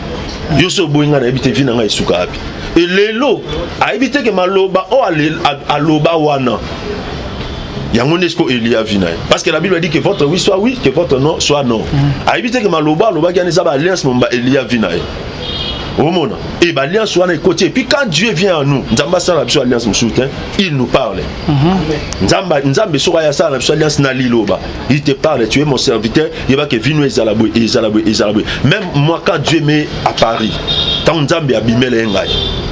yo so oboyi nga, nayebi te vie na ngai esuka wapi." Elelo ayebi te ke maloba oyo aloba wana, yango nde siko elia vie na ye. Parce que la Bible dit que votre oui soit oui, que votre non soit non. Ayebi te ke maloba alobaki wana eza baalliance momba elia vie na ye. Omona e baalliance wana ekoti. Et puis quand Dieu vient à nous, Nzambe asala na biso alliance mosusu te, il nous parle. Nzambe, Nzambe soki aya asala na biso alliance na liloba, il te parle: "Tu es mon serviteur, yebake vino ezala boye, ezala boye, ezala boye." Même moi, quand Dieu met à Paris, ntango Nzambe abimela ye ngai,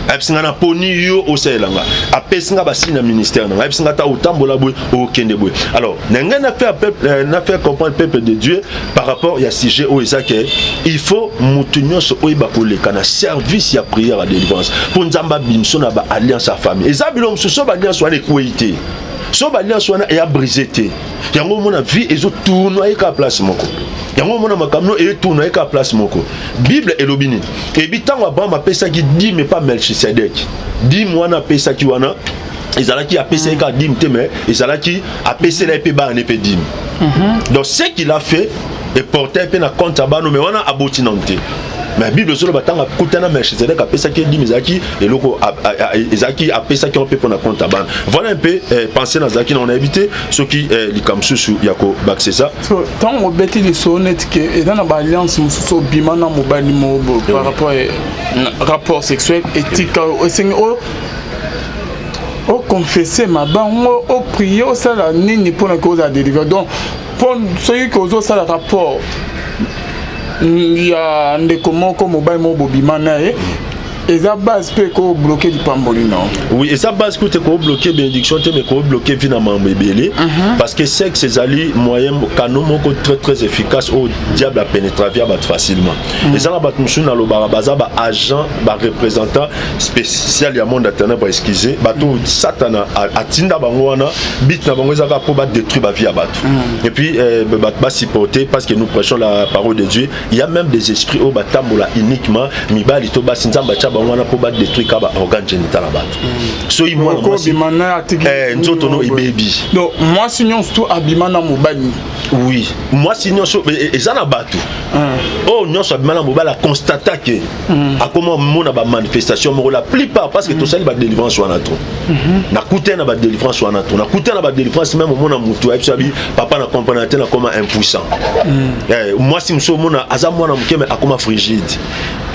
ayebisi nga: "Naponi yo osalela nga." Apesi nga basini na ministère na ngai, ayebisi nga: "Ta otambola boye, okende boye." Alors na ngai na faire comprendre peuple de Dieu par rapport ya sujet oyo eza ke il faut motu nyonso oyeba koleka na service ya prière ya délivrance, mpo Nzambe abimiso na baalliance ya famille. Eza bilo mosusu, so baalliance wana ekwei te, so baalliance wana eya brisé te, yango omona vie ezotourne ye kaka place moko. Yango omona makambo no etourne ye kaka place moko. Bible elobi nini? Ebi ntango Abraham apesaki dîme epa Melchisedek, dîme wana apesaki wana ezalaki apesaki kaka dîme te, mais ezalaki apesela ye mpe bana ne mpe dîme. Donc ce qu'il a fait eporte mpe na compte ya bana, mais wana aboti nano te. Mais Bible ezoloba, ntango akutana Melchizedek, apesaki dîme, ezalaki eloko ezalaki, apesaki yango mpe mpona compte ya bana. Voilà un peu pensée nazalaki na, nayebi te soki likambo mosusu ya kobakisa eza. So ntango obeti lisolo neti ke eza na baalliance mosusu, obima na mobali moko boye par rapport rapport sexuel, etika esengi oconfesse mabango, oprie, osala nini mpona ke ozala délivre. Donc mpo soki ke ozosala rapport ya ndeko moko, mobali moko bobima na ye, eza base mpe ekobloquer lipamboli na? Oui, eza base kute kobloquer bénédiction te, mais kobloquer vie na mambo ebele, parce que sexe ezali moyen, canal moko très très efficace oyo diable apénétra via bato facilement. Eza na bato mosusu, nalobaka, baza baagent, bareprésentant spécial ya monde ya ténèbre. Excuse, bato oyo Satana atinda bango wana, but na bango ezaka mpo badétruire bavie ya bato et puis bato basupporter, parce que nous prêchons la parole de Dieu. Il y a même des esprits oyo batambola uniquement mibali to basi. Nzambe atya bango wana mpo badétruire ka baorgane génital ya bato. Soki mwana mwasi obima na atiki nzoto no ebebi. Donc mwasi nyonso to abima na mobali? Oui, mwasi nyonso, eza na bato oyo nyonso abima na mobali, aconstata ke akoma mona bamanifestation moko. La plupart, parce que tosali badélivrance wana, to nakuta na badélivrance wana, to nakuta na badélivrance même, omona motu ayebi so abi: "Papa, na comprendre te, nakoma impuissant." Mwasi mosusu, omona aza mwana moke mais akoma frigide.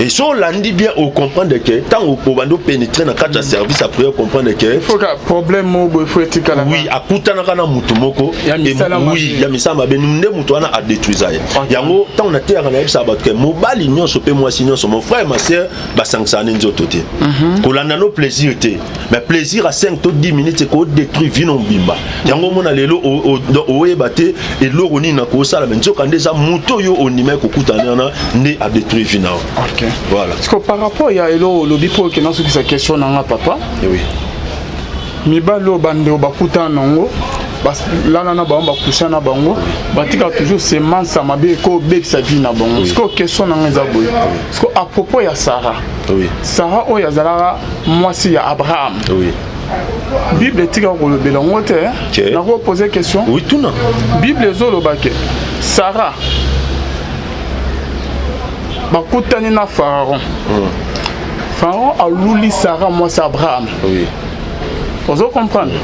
Et so olandi bien, ocomprendre ke ntango obandi opénétre na kati ya service ya prière, comprendre ke faut ka problème moko boye faut etikala. Oui, akutanaka na motu moko. Ya misala mabe. Oui, ya misala mabe nde motu wana adétruisa ye. Yango ntango nateyaka, nayebisaka bato ke mobali nyonso mpe mwasi nyonso, mon frère, ma sœur, basangisaka ne nzoto te. Kolanda no plaisir te, mais plaisir à 5 to 10 minutes ekodétruire vie no mobimba. Yango omona lelo donc oyeba te eloko nini na kosala, mais nzoka nde eza motu oyo ondima kokutana wana nde adétruire vie na yo. Voilà. Parce que par rapport ya eloko olobi, mpo okenda sukisa question na nga, papa, oui. Mibali oyo bandeko bakutana nango, balala na bango, bakusha na bango, batika toujours semence ya mabe ekobebisa vie na bango. Sikoyo question na nga eza boye, siko à propos ya Sara. Sara oyo azalaka mwasi ya Abraham, Bible etikaka kolobela yango te. Nakopose question. Oui, tuna. Bible ezoloba ke Sara bakutani na Pharaon. Pharaon aluli Sara, mwasi Abraham. Ozo comprendre?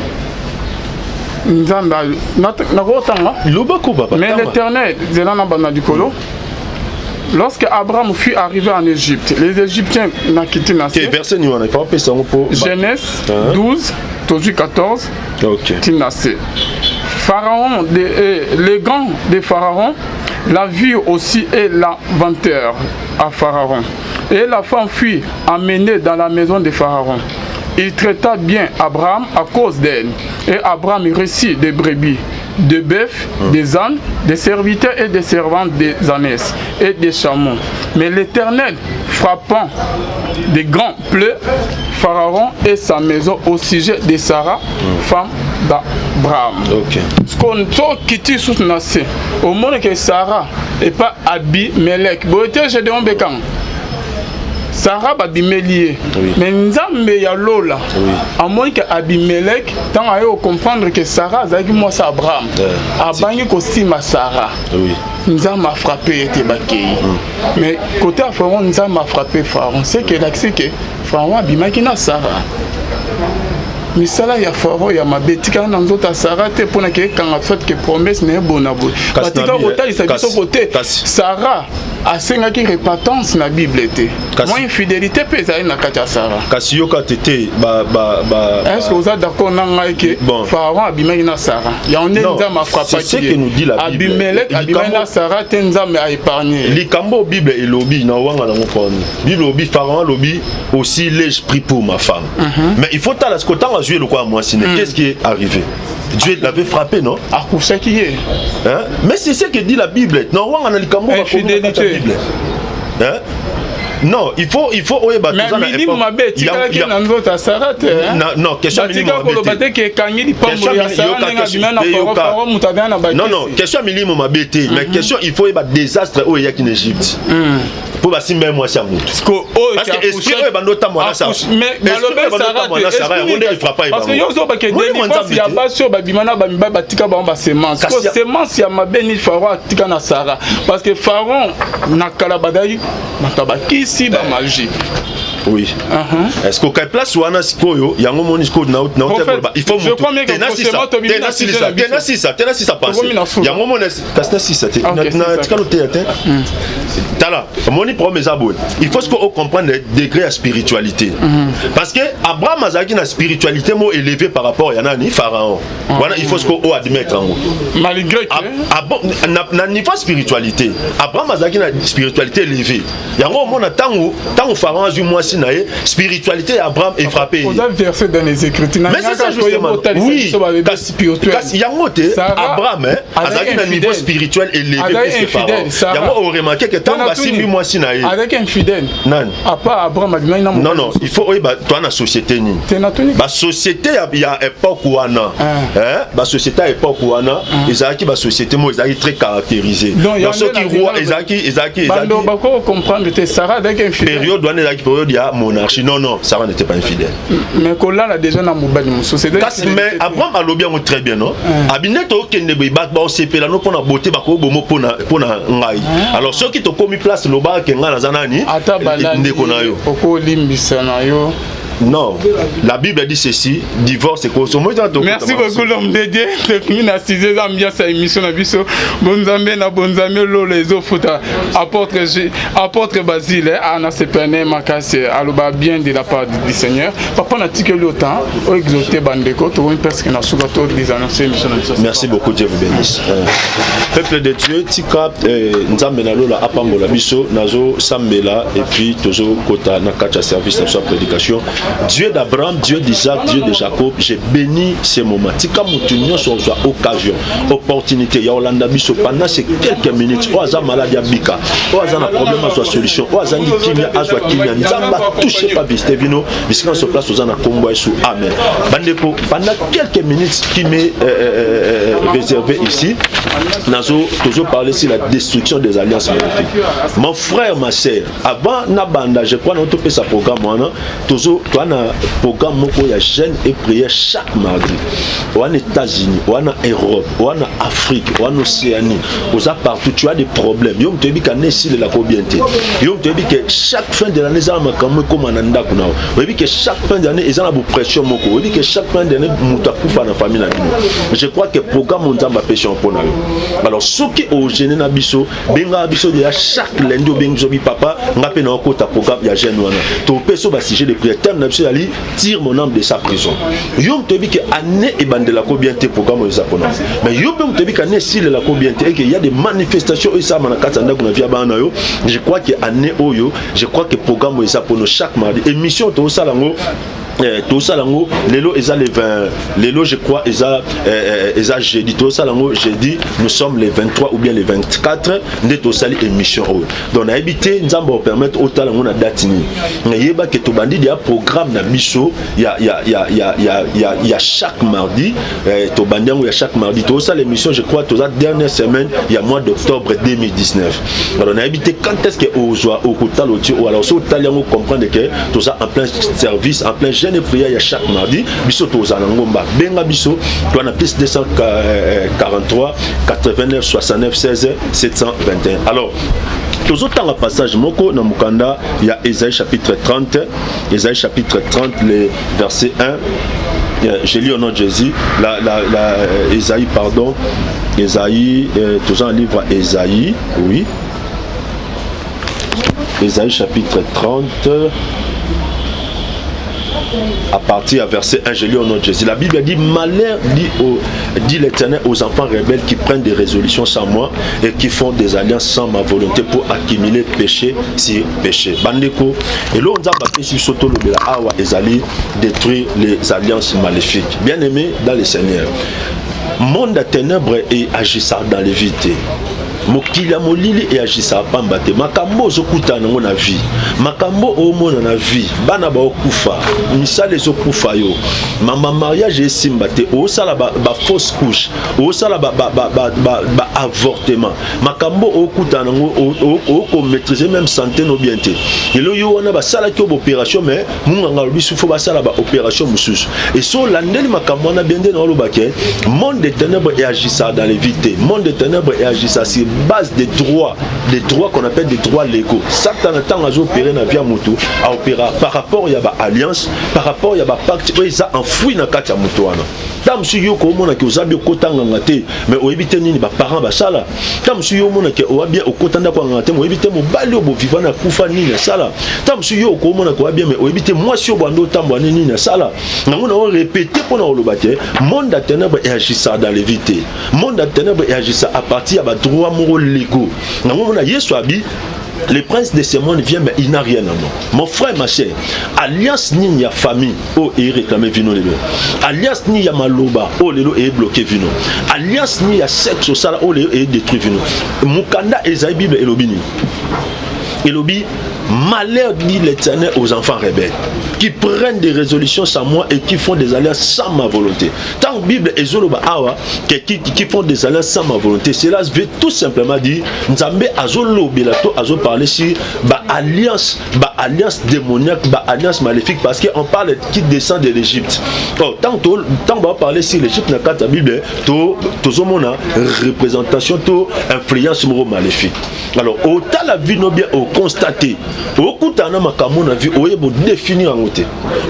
Nzambe nakotanga. Lobako, papa. Mais tanga. l'Éternel, zela na banda likolo. Lorsque Abraham fut arrivé en Égypte, les Égyptiens nakiti na te se. Verset ni wana, il faut apesa yango mpo Genèse Hein? 12, tozwi 14 tina se. Pharaon les grands de Pharaon la virent aussi et la vantèrent à Pharaon. Et la femme fut amenée dans la maison de Pharaon. Il traita bien Abraham à cause d'elle. Et Abraham reçut des brebis, des bœufs, des ânes, des serviteurs et des servantes, des ânesses et des chameaux. Mais l'Éternel frappant des grands plaies Pharaon et sa maison au sujet de Sarah, femme d'Abraham. Tokiti susu na se, omoni ke Sara epa Abimelek boye te. Gédéon Bekang, Sara babimeli ye. Mais Nzambe ya lola amoni ke Abimelek, ntango aye kocomprendre ke Sara azalaki mwasi Abraham, abangi kosima Sara. Nzambe afrappe ye te, bakei. Mais côté ya Pharaon, Nzambe afrappe Pharaon, c'est ke elakisi ke Pharaon abimaki na Sara. Misala ya Pharaon ya mabe etikala na nzoto ya Sara te, mpona ke ekanga soit ke promesse na ye bona boye. Kasi batika kotalisa biso kote Sara asengaki repentance na Bible te. Mwa infidélité mpe ezali na kati ya Sara. Kasi yoka te te ba ba ba Est ce que oza d'accord na ngai ke Bon. Pharaon abimaki na Sara? Yango nde Non, Nzambe c'est ce que nous dit la Bible. Abimelek abimaki na Sara te, Nzambe aépargne ye. Likambo oyo Bible elobi na wanga nango mponi Bible elobi, Pharaon alobi: "Aussi l'ai-je pris pour ma femme." Mais il faut tala siko ntango azwi eloko ya mwasi ne, qu'est-ce qui est arrivé? Dieu l'avait frappé, non? Akusaki ye. Hein? Mais c'est ce que dit la Bible. Na wanga na likambo bakomi na kati ya Infidélité. Bible, hein? Non, il faut oyeba. Mais milimo mabe etikalaki na nzoto ya Sara te. Non, question milimo mabe koloba te ke ekangi lipamboli ya Sara ndenge abima na Faro. Faro moto abima na bakisi. Non, question ya milimo mabe te, mais question, il faut oyeba désastre oyo eyaki na Égypte mpo basimba ye mwasi ya motu, parce que esprit oyo ebandi otambola na Sara, Sara yango nde efrappa ye. Parce que yo ozobake délivrance ya basi oyo babima na bamibali, batika bango basemence, ko semence ya mabe ni Pharaon atika na Sara, parce que Pharaon na kala bazalaki bato ya bakisi, bamagie. Oui. Est ce que okai place wana sikoyo yango moni sikoyo naoteba, il faut tenasisa tenasisa pense yango moni, kasi nasisa te, natikala oteya te. Tala, omoni, problème eza boye: il faut sikoyo ocomprendre degré ya spiritualité, parce que Abraham azalaki na spiritualité mo élevé par rapport ya nani, Pharaon wana. Il faut sikoyo oadmettre yango. Malgré que na niveau spiritualité, Abraham azalaki na spiritualité élevée. Yango omona, ntango Pharaon azwi mwasi na ye, spiritualité ya Abraham efrappé. Oza versé dans les Écritures. Mais c'est ça justement, oui. Kasi yango te, Abraham azalaki na niveau spirituel élevé plus que Pharaon. Yango oremarquer que ntango basimbi mwasi na ye. Azalaki infidèle. Nani? À part Abraham abimaki na Non, il faut oyeba toa na société nini. Basociété ya époque wana, basociété ya époque wana ezalaki basociété moko ezalaki très caractérisé. Donc soki roi ezalaki Bando bako comprendre te, Sarah azalaki infidèle. Période wana ezalaki période ya monarchie. Non, Sarah n'était pas infidèle. Mais kolala déjà na mobali mosusu. Kasi mais Abraham alobi yango très bien, non? Abi nde tokende boye, bato baosepela no mpona bote, bakobomo mpona ngai. Alors soki tokomi place, lobaka ke ngai naza nani, ndeko na yo. Okolimbisa na yo. Non, la Bible dit ceci, divorce et cause. Merci beaucoup, l'homme de Dieu. Tokomi na sujet, eza ambiance ya émission na biso. Bonzambe na bonzambe, lolo ezofuta. Apôtre Basile ana sepene makasi, aloba bien de la part du Seigneur. Papa, natikeli autant oexhorte bandeko, tokomi presque na suka, to désannoncer émission na biso. Merci beaucoup, Dieu vous bénisse. Peuple de Dieu, tika Nzambe na lola apambola biso, nazo sambela et puis tozo kota na kati ya service na biso ya prédication. Dieu d'Abraham, Dieu d'Isaac, Dieu de Jacob, j'ai béni ces moments. Tika motu nyonso ozwa occasion, opportunité ya olanda biso pendant ces quelques minutes. Oyo aza malade abika, oyo aza na problème azwa solution, oyo azangi kimia azwa kimia. Nzambe atouche pa visite bino bisika nyonso place oza na nkombo ya Yesu, amen. Bandeko, pendant quelques minutes qui m'est réservé ici, nazo toujours parler sur la destruction des alliances maléfiques. Mon frère, ma sœur, avant nabanda, je crois na topesa programme wana, tozo toa na programme moko ya jeûne et prière chaque mardi. Wana États-Unis, wana Europe, wana Afrique, wana Océanie, oza partout, tu as des problèmes, yo moto oyebi ka ne esilelaka bien te, yo moto oyebi ke chaque fin de l'année eza na makambo ekóma na ndako na yo, oyebi ke chaque fin de l'année eza na bopression moko, oyebi ke chaque fin de l'année moto akufa na famille na bino, je crois que programme Nzambe apesi yo mpo na yo. Alors soki ojeûner na biso, bengaka biso deya chaque lundi, obengi biso bi papa, nga mpe na okota programme ya jeûne wana, topesi yo basujet de prière. Thème na biso ezali "Tire mon âme de sa prison". Yo moto oyebi ke année ebandelako bien te, programme oyo eza mpona. Mais yo mpe moto oyebi ke année esilelako bien te, eke ya des manifestations oyo esalama na kati ya ndako na vie ya bana na yo, je crois que année oyo, je crois que programme oyo eza mpona. Chaque mardi émission tozosala yango, tosala yango lelo eza le 20, lelo je crois eza jeudi, tosala yango jeudi, nous sommes les 23 ou bien les 24 nde tosali émission oyo. Donc nayebi te Nzambe opermettre otala yango na date nini, nayeba ke tobandi deya programme na biso ya chaque mardi. Tobandi yango ya chaque mardi, tosala émission, je crois toza dernière semaine ya mois d'octobre 2019. Alors nayebi te quand est ce que ozwa okotala otie oyo. Alors so otali yango, comprendre ke toza en plein service, en plein jeûne et prière ya chaque mardi. Biso tozala na ngomba, benga biso toa na plus 243 89 69 16 721. Alors tozotanga passage moko na mokanda ya Ésaïe chapitre 30, Ésaïe chapitre 30, le verset 1. Je lis au nom de Jésus. La, Ésaïe, pardon, Ésaïe, toujours un livre Ésaïe, oui, Ésaïe chapitre 30 à partir à verset 1, je lis au nom de Jésus. La Bible dit: Malheur, dit l'Éternel, aux enfants rebelles qui prennent des résolutions sans moi et qui font des alliances sans ma volonté pour accumuler péché sur péché. Bandeko, et là on a soto awa ezali détruire les alliances maléfiques. Bien-aimés dans le Seigneur, monde à ténèbres et agissant dans les vies. Mokili ya molili eagisaka pamba te. Makambo ozokutana nango na vie, makambo omona na vie, bana baokufa, misala ezokufa yo, mama mariage esimba te, osala ba, ba fausse couche, osala ba, ba, ba, ba, ba, ba avortement, makambo okutana nango okomaîtrise même santé no bien te. Lelo yo wana basalaki yo baopération, mais munganga alobi faut basala baopération mosusu. Et so olandeli makambo wana bien, nde na oloba ke monde de ténèbres eagissaka dans les vies te. Monde de ténèbres eagissaka sur base des droits, des droits qu'on appelle des droits légaux. Satana, ntango azoopérer na vie ya motu, aopéra par rapport ya baalliance, par rapport ya bapacte oyo eza enfoui na kati ya motu wana. Ntango mosusu yo koomonaki oza bi okota nganga te, mais oyebi te nini baparent basala. Ntango mosusu yo omonaki owa bien, okota ndako ya nganga te, mais oyebi te mobali oyo boviva na akufa nini asala. Ntango mosusu yo okoomonaki owa bien, mais oyebi te mwasi oyo bwanda otambola nini nini asala. Nango na orépéter mpona koloba te, monde ya ténèbre eagissaka dans les vies te. Monde ya ténèbre eagissaka à partir ya badroit moko légaux. Nango mona Yesu abi: "Le prince de ce monde vient, mais il n'a rien en moi." Mon frère, ma soeur, alliance nini ya famille oyo eréclame bino lelo? Alliance nini ya maloba oyo lelo ebloqué bino? Alliance nini ya sexe osala oyo lelo edétruit bino? Mokanda ezali Bible elobi nini? Elobi: "Malheur, dit l'Éternel, aux enfants rebelles qui prennent des résolutions sans moi et qui font des alliances sans ma volonté." Tant que Bible ezoloba awa qui font des alliances sans ma volonté, cela veut tout simplement dire Nzambe azolobela to azo parler sur ba alliance, ba alliance démoniaque, ba alliance maléfique, parce qu'on parle qui descend de l'Égypte. Oh, tant on va parler sur l'Égypte na kati ya Bible, to tozomona représentation to influence moko maléfique. Alors, otala vie no bien, oconstater, okutana na makambo na vie, oyeba odéfinir yango te,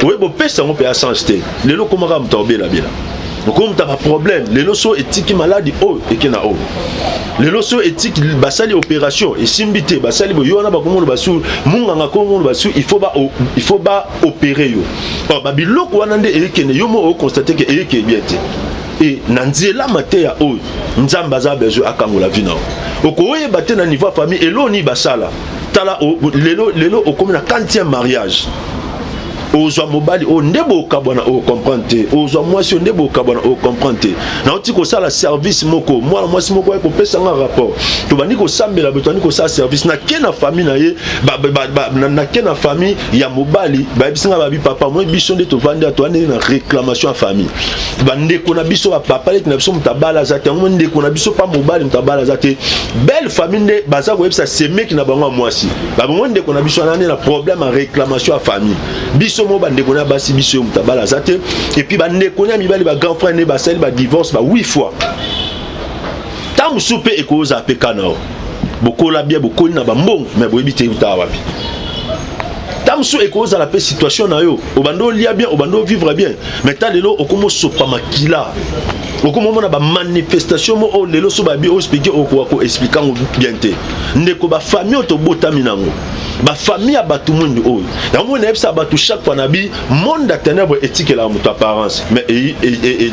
oyeba opesa yango mpe ya sens te. Lelo okomaka moto aobelabela, okomuta baproblème. Lelo so etiki maladi oyo eke na oyo, lelo so etiki basali opération esimbi te, basali boye, yo wana bakomona basu munganga komona basu, il faut baopérer yo. Or babiloko wana nde eyekende yo mo oconstater ke eyeke bien te. E na nzela mateya oyo, Nzambe aza besoin akangola vie na yo. Okoyeba te na niveau ya famille eloni basala. Tala lelo, lelo okomi na 40e mariage, ozwa mobali oyo nde bokabwana, ocomprendre te. Ozwa mwasi oyo nde bokabwana, ocomprendre te. Nauti kosala service moko, mwana mwasi moko aye kopesa nga rapport. Tobandi kosambela boye, tobandi kosala service, nake na famille na ye, nake na famille ya mobali, bayebisi nga babi: "Papa, moi biso nde tovandi, tovandi na réclamation ya famille. Bandeko na biso, bapapa leki na biso, moto abala aza te. Yango ndeko na biso pa mobali, moto abala aza te." Belle famille nde baza koyebisa semeki na bango ya mwasi, babango: "Ndeko na biso wana nde na problème ya réclamation ya famille. Biso mo bandeko na basi, biso oyo moto abala aza te. Et puis bandeko na mibali, bagrand frère nde basali badivorce ba 8 fois." Ntango mosusu mpe ekozala mpe kana o bokola bien, bokoli na bambongo, mais boyebi te euta wapi. Ntango mosusu ekozala mpe situation na yo, obanda olia bien, obanda ovivre bien, mais ta lelo okoma osopa makila, okoma omona bamanifestation mo oyo lelo so babi oexpliquer, okoka koexpliquer yango bien te. Ndeko, bafamille oyo tobotami nango, bafamille ya bato mwindu oyo, yango moi nayebisa bato chaque fois na bi monde ya ténèbre etikelaka moto apparence, mais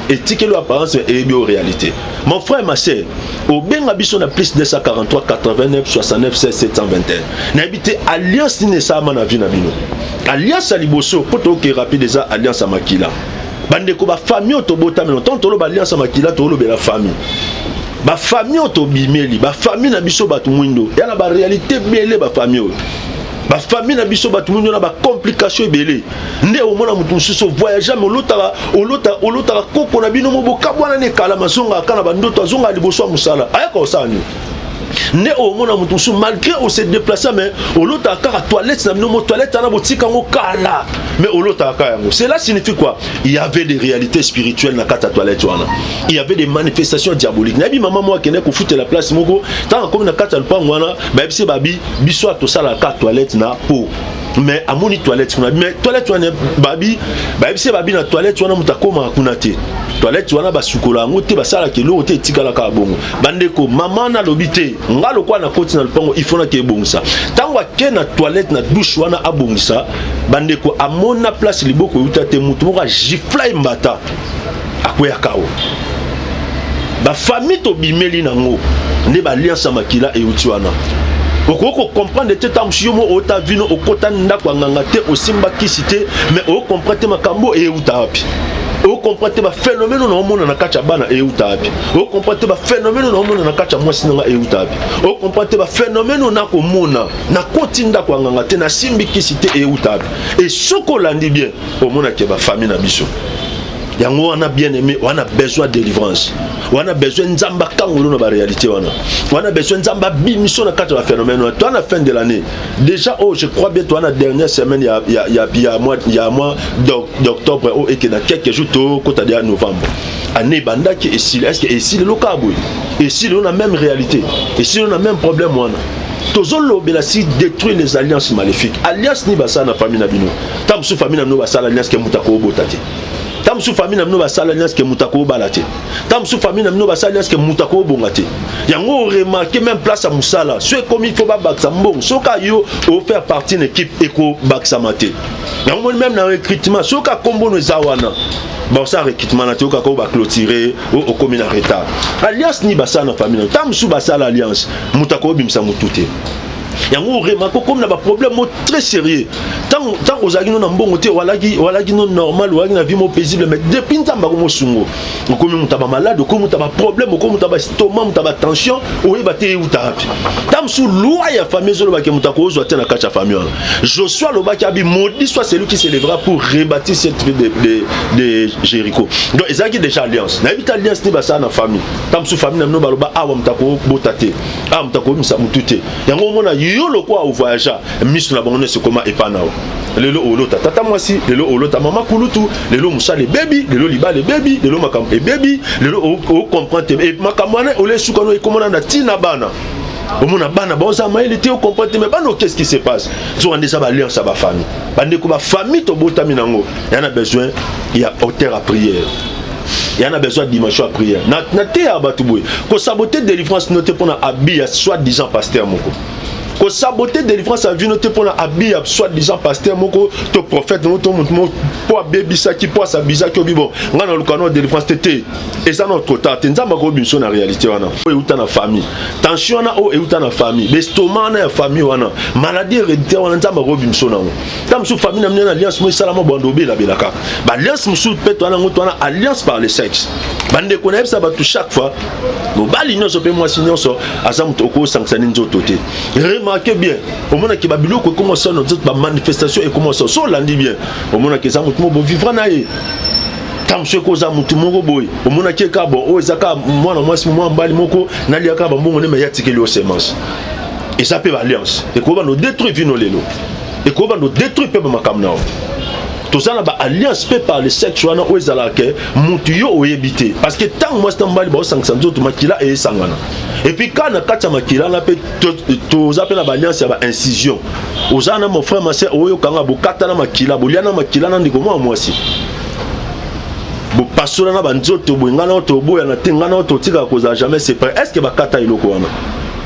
etikeli oyo apparence, mais eyebi oyo réalité. Mon frère, ma sœur, obenga biso na plus 243 89 69 16 721. Nayebi te alliance nini esalama na vie na bino. Alliance ya liboso, mpo toyoke rapide, eza alliance ya makila. Bandeko, bafamille oyo tobotami, ntango toloba alliance ya makila, tolobela famille, bafamille oyo tobimeli, bafamille na biso bato mwindo ya na baréalité ebele. Bafamille oyo, bafamille na biso bato mwindo na bacomplication ebele. Nde omona moto mosusu voyage, mais olotaka, olotaka koko na bino mo bokabwana na ekalama, azongaka na bandoto, azongaka liboso ya mosala, ayaka kosala nini? Nde omona moto mosusu, malgré ose déplace, mais olotaka kaka toilette na bino mo, toilette wana botika yango kala, mais olotaka kaka yango. Cela signifie quoi? Il y avait des réalités spirituelles na kati ya toilette wana, il y avait des manifestations diaboliques. Nayebi mama moko akende kofutela place moko. Ntango akomi na kati ya lupango wana, bayebisi babi: "Biso tosalaka toilette na po." Mais amoni toilette kuna, mais toilette wana, babi, bayebisi babi: "Na toilette wana, moto akomaka kuna te. Toilette wana basukola yango te, basalaka eloko te, etikalaka ya bongo." Bandeko, mama nalobi te, nga lokwa nakoti na lupango, il faut nake ebongisa. Ntango ake na toilette, na douche wana, abongisa, bandeko, amona place liboko euta te, motu moko agifla ye mbata, akweyaka. O bafamille tobimeli nango nde baalliance ya makila euti wana. Okoki kocomprendre te. Ntango mosusu yo mo ota vino, okota ndako ya nganga te, osimba kisi te, mais ocomprendre te makambo eyeuta wapi. Ocomprendre te baphénomène oyo naomona na kati ya bana euta wapi. Ocomprendre te baphénomène oyo naomona na kati ya mwasi na nga euta wapi. Ocomprendre te baphénomène oyo nakomona, nakoti ndako ya nganga te, nasimbi kisi te, euta wapi? E soki olandi bien, omonake bafamille na biso yango wana. Bien aimé, wana besoin délivrance, wana besoin Nzambe akangolo na baréalité wana, wana besoin Nzambe abimiso na kati ya baphénomène wana. Toa na fin de l'année déjà. Oyo, je crois bien, toa na dernière semaine ya mois d'octobre oyo eke na quelques jours tokota deya novembre. Année ebandaki, esili. Est ce que esili eloka boye? Esili oyo na même réalité, esili oyo na même problème wana. Tozolobela si détruire les alliances maléfiques. Alliance nini basala na famille na bino? Ta mosusu famille na bino basala alliance ke moto akobota te. Ta mosusu famille na bino basala alliance ke moto akobala te. Ta mosusu famille na bino basala alliance ke moto akobonga te. Yango oremarquer, même place ya mosala, so ekomi fo babakisa mbongo, soki yo ofaire partie na équipe, ekobakisama te. Yango moni, même na recrutement, soki akombono eza wana, basala recrutement na te, okaka oyo baclôturer, okomi na retard. Alliance nini basala na famille na? Ta mosusu basala alliance, moto akobimisa motu te. Yango oremarquer, okomi na baproblème mo très sérieux. Ntango ozalaki no na mbongo te, walaki no normal, ozalaki na vie mo paisible, mais depuis Nzambe akomosungo, okomi moto ya bamalade, okomi moto ya baproblème, okomi moto ya baestomac, moto ya batension, oyeba te euta wapi. Ta mosusu loi ya famille ezolobaki moto akozwa te na kati ya famille wana. Josué alobaki abi: "Maudit soit celui qui s'élèvera pour rebâtir cette ville de Jéricho." Donc ezalaki déjà alliance. Nayebi te alliance nini basala na famille. Ta mosusu famille na bino baloba: awa moto akobota te, awa moto akobimisa motu te. Yango omona yo lokola ovoyagea, miso na bango nyonso ekoma epa na yo. Lelo olota tata mwasi, lelo olota mama kulutu, lelo mosala ebebi, lelo libala ebebi, lelo makambo ebebi, lelo ocomprendre te makambo wana. Ole suka no ekomona na ntina bana, omona bana baoza mayele te, ocomprendre te. Mais bana, qu'est-ce qui se passe? Nzoka nde eza baalliance ya bafamille. Bandeko, bafamille tobotami nango ya na besoin ya autel ya prière, ya na besoin ya dimension ya prière. Na te ya bato boye kosaboter délivrance no te mpona abi ya soi disant pasteur moko, kosaboter délivrance ya vino te mpona abi ya soi disant pasteur moko to prophète moko to motu moko mpo abebisaki, mpo asabisaki. Obi bon, ngai naluka no délivrance te. Te, eza na trop tard te. Nzambe akobimiso na réalité wana oyo euta na famille, tension wana oyo euta na famille, baestomac wana ya famille wana, maladie héréditaire wana, Nzambe akobimiso nango. Ta mosusu famille na mine na alliance mo esalama bwando, obelabela kaka baalliance mosusu mpe towana yango, towana alliance par le sexe. Bandeko, nayebisa bato chaque fois, mobali nyonso mpe mwasi nyonso aza moto okosangisa ni nzoto te. Remarque bien, omonaki babiloko ekoma osala na nzoto, bamanifestation ekoma osala. So olandi bien, omonaki eza motu moko bovivre na ye. Ntango soki oza motu moko boye, omonaki eka bon, oyo eza kaka mwana mwasi, mwana mobali moko nalia kaka bambongo nde, me ya tikeli yo semence. Eza mpe baalliance ekoki bando détruire vino lelo, ekoki bando détruire mpe bamakambo na yo. Toza na baalliance mpe par le sexe wana oyo ezalaka ke motu yo oyebi te, parce que ntango mwasi na mobali baosangisa nzoto, makila eyesangana. Et puis kaka na kati ya makila wana mpe toza mpe na baalliance ya baincision. Oza na mon frère, ma sœur, oyokanga bokata na makila, bolia na makila na ndeko mwana mwasi, bopasola na banzoto boye. Ngai nao toboyana te, ngai nao totikaka kozala jamais séparé. Est ce que bakata eloko wana?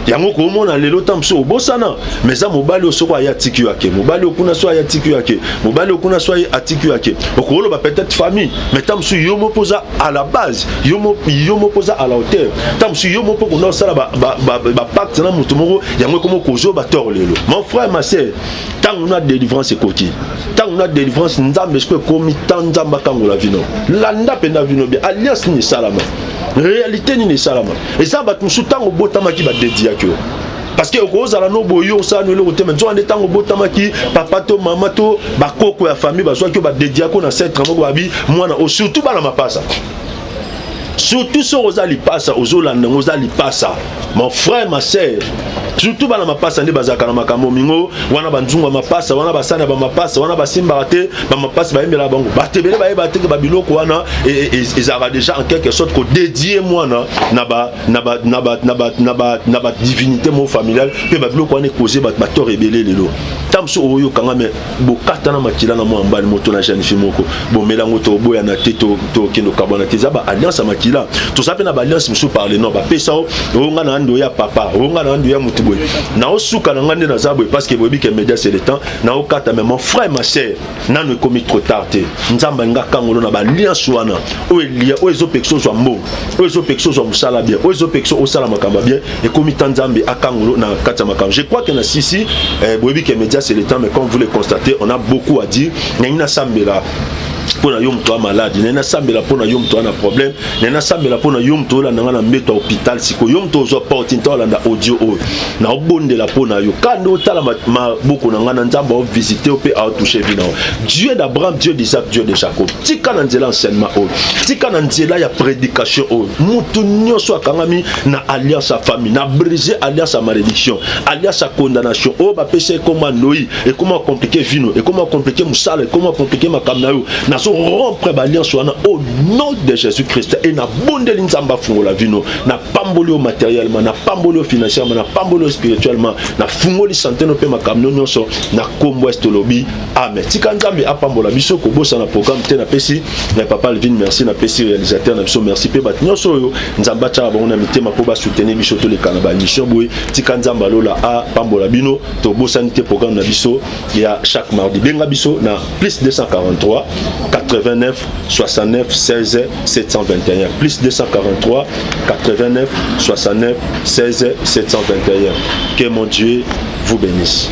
Yango komona lelo, ta mosusu obosana, mais eza mobali oyo soko aye atiki yo ake, mobali oyo kuna so aye atiki yo ake, mobali oyo kuna so aye atiki yo ake. Okoloba peut-être famille, mais ta mosusu yo moko oza à la base, yo moko oza à la hauteur. Ta mosusu yo moko kunda osala bapacte na moto moko, yango ekoma kozwa batort lelo. Mon frère, ma sœur, ntango na délivrance ekoki, ntango na délivrance Nzambe siko ekomi tan Nzambe akangola vino. Landa mpenza vino bien, alliance nini esalama, réalité nini esalama. Eza bato mosusu ntango obotamaki badediaki yo, parce que okozala no boye, osala no eloko te, mais nzoka nde ntango obotamaki, papa to mama to bakoko ya famille bazwaki yo, badediaki yo na setre moko, babi mwana o. Surtout bana mapasa, surtout soki oza lipasa, ozolanda yango, oza lipasa, mon frère, ma sœur. Surtout bana mapasa nde bazalaka na makambo mingo wana. Banzungu ya mapasa wana, basani ya bamapasa wana, basimbaka te bamapasa, bayembelaka bango. Bato ebele bayeba teke babiloko wana ezalaka déjà en quelque sorte kodédier mwana na badivinité moko familiale. Mpe babiloko wana ekoze bato batort ebele lelo. Ta mosusu oyokanga me bokata na makila na mwa mbali moto na jeune fille moko, bomela yango, toboyana te, tokende okabwana te. Eza baalliance ya makila. Toza mpe na baalliance mosusu par le nom bapesa o oyo nga na ndo ya papa, oyo nga na ndo ya motu boye. Naosuka na nga nde naza boye, parce que boyebi ke média, c'est le temps naokata. Mais mon frère, ma sœur, nano ekomi trop tard te. Nzambe alinga kangolo na baalliance wana oyo elia, oyo ezopekisa ozwa mbongo, oyo ezopekisa ozwa mosala bien, oyo ezopekisa osala makambo ya bien. Ekomi ta Nzambe akangolo na kati ya makambo. Je crois que na sisi boyebi ke média, c'est le temps, mais comme vous le constatez, on a beaucoup à dire. Nangi nasambela. mpo na yo moto ya malade, naye nasambela mpo na yo moto wana problème, naye nasambela mpo na yo moto olanda nga na mbeto ya hôpital. Sikoyo yo moto ozwa opportunité olanda audio oyo, naobondela mpo na yo. Kanda otala maboko na ngai na Nzambe aovisite yo mpe aotouche vie na yo. Dieu d'Abraham, Dieu d'Isaac, Dieu de Jacob, tika na nzela enseignement oyo, tika na nzela ya prédication oyo, mutu nyonso akangami na alliance ya famille, na brise alliance ya malédiction, alliance ya condamnation oyo bapesa. Ekoma ndoi, ekoma compliqué vino, ekoma compliqué mosala, ekoma compliqué makambo na yo. Nazo rompre baalliance wana au nom de Jésus Christ e nabondeli Nzambe afungola vino. Napamboli yo matériellement, napamboli yo financièrement, napamboli yo spirituellement, nafungoli santé no mpe makambo no nyonso na kombo esi tolobi amen. Tika Nzambe apambola biso. Kobosana programme te. Napesi na papa Alvin merci, napesi réalisateur na biso merci, mpe bato nyonso oyo Nzambe atiaka bango na mitema mpo basoutenir biso toleka na baémission boye. Tika Nzambe alola apambola bino. Tobosani te programme na biso ya chaque mardi. Benga biso na plus 243 89 69 16 721, plus 243 89 69 16 721. Que mon Dieu vous bénisse.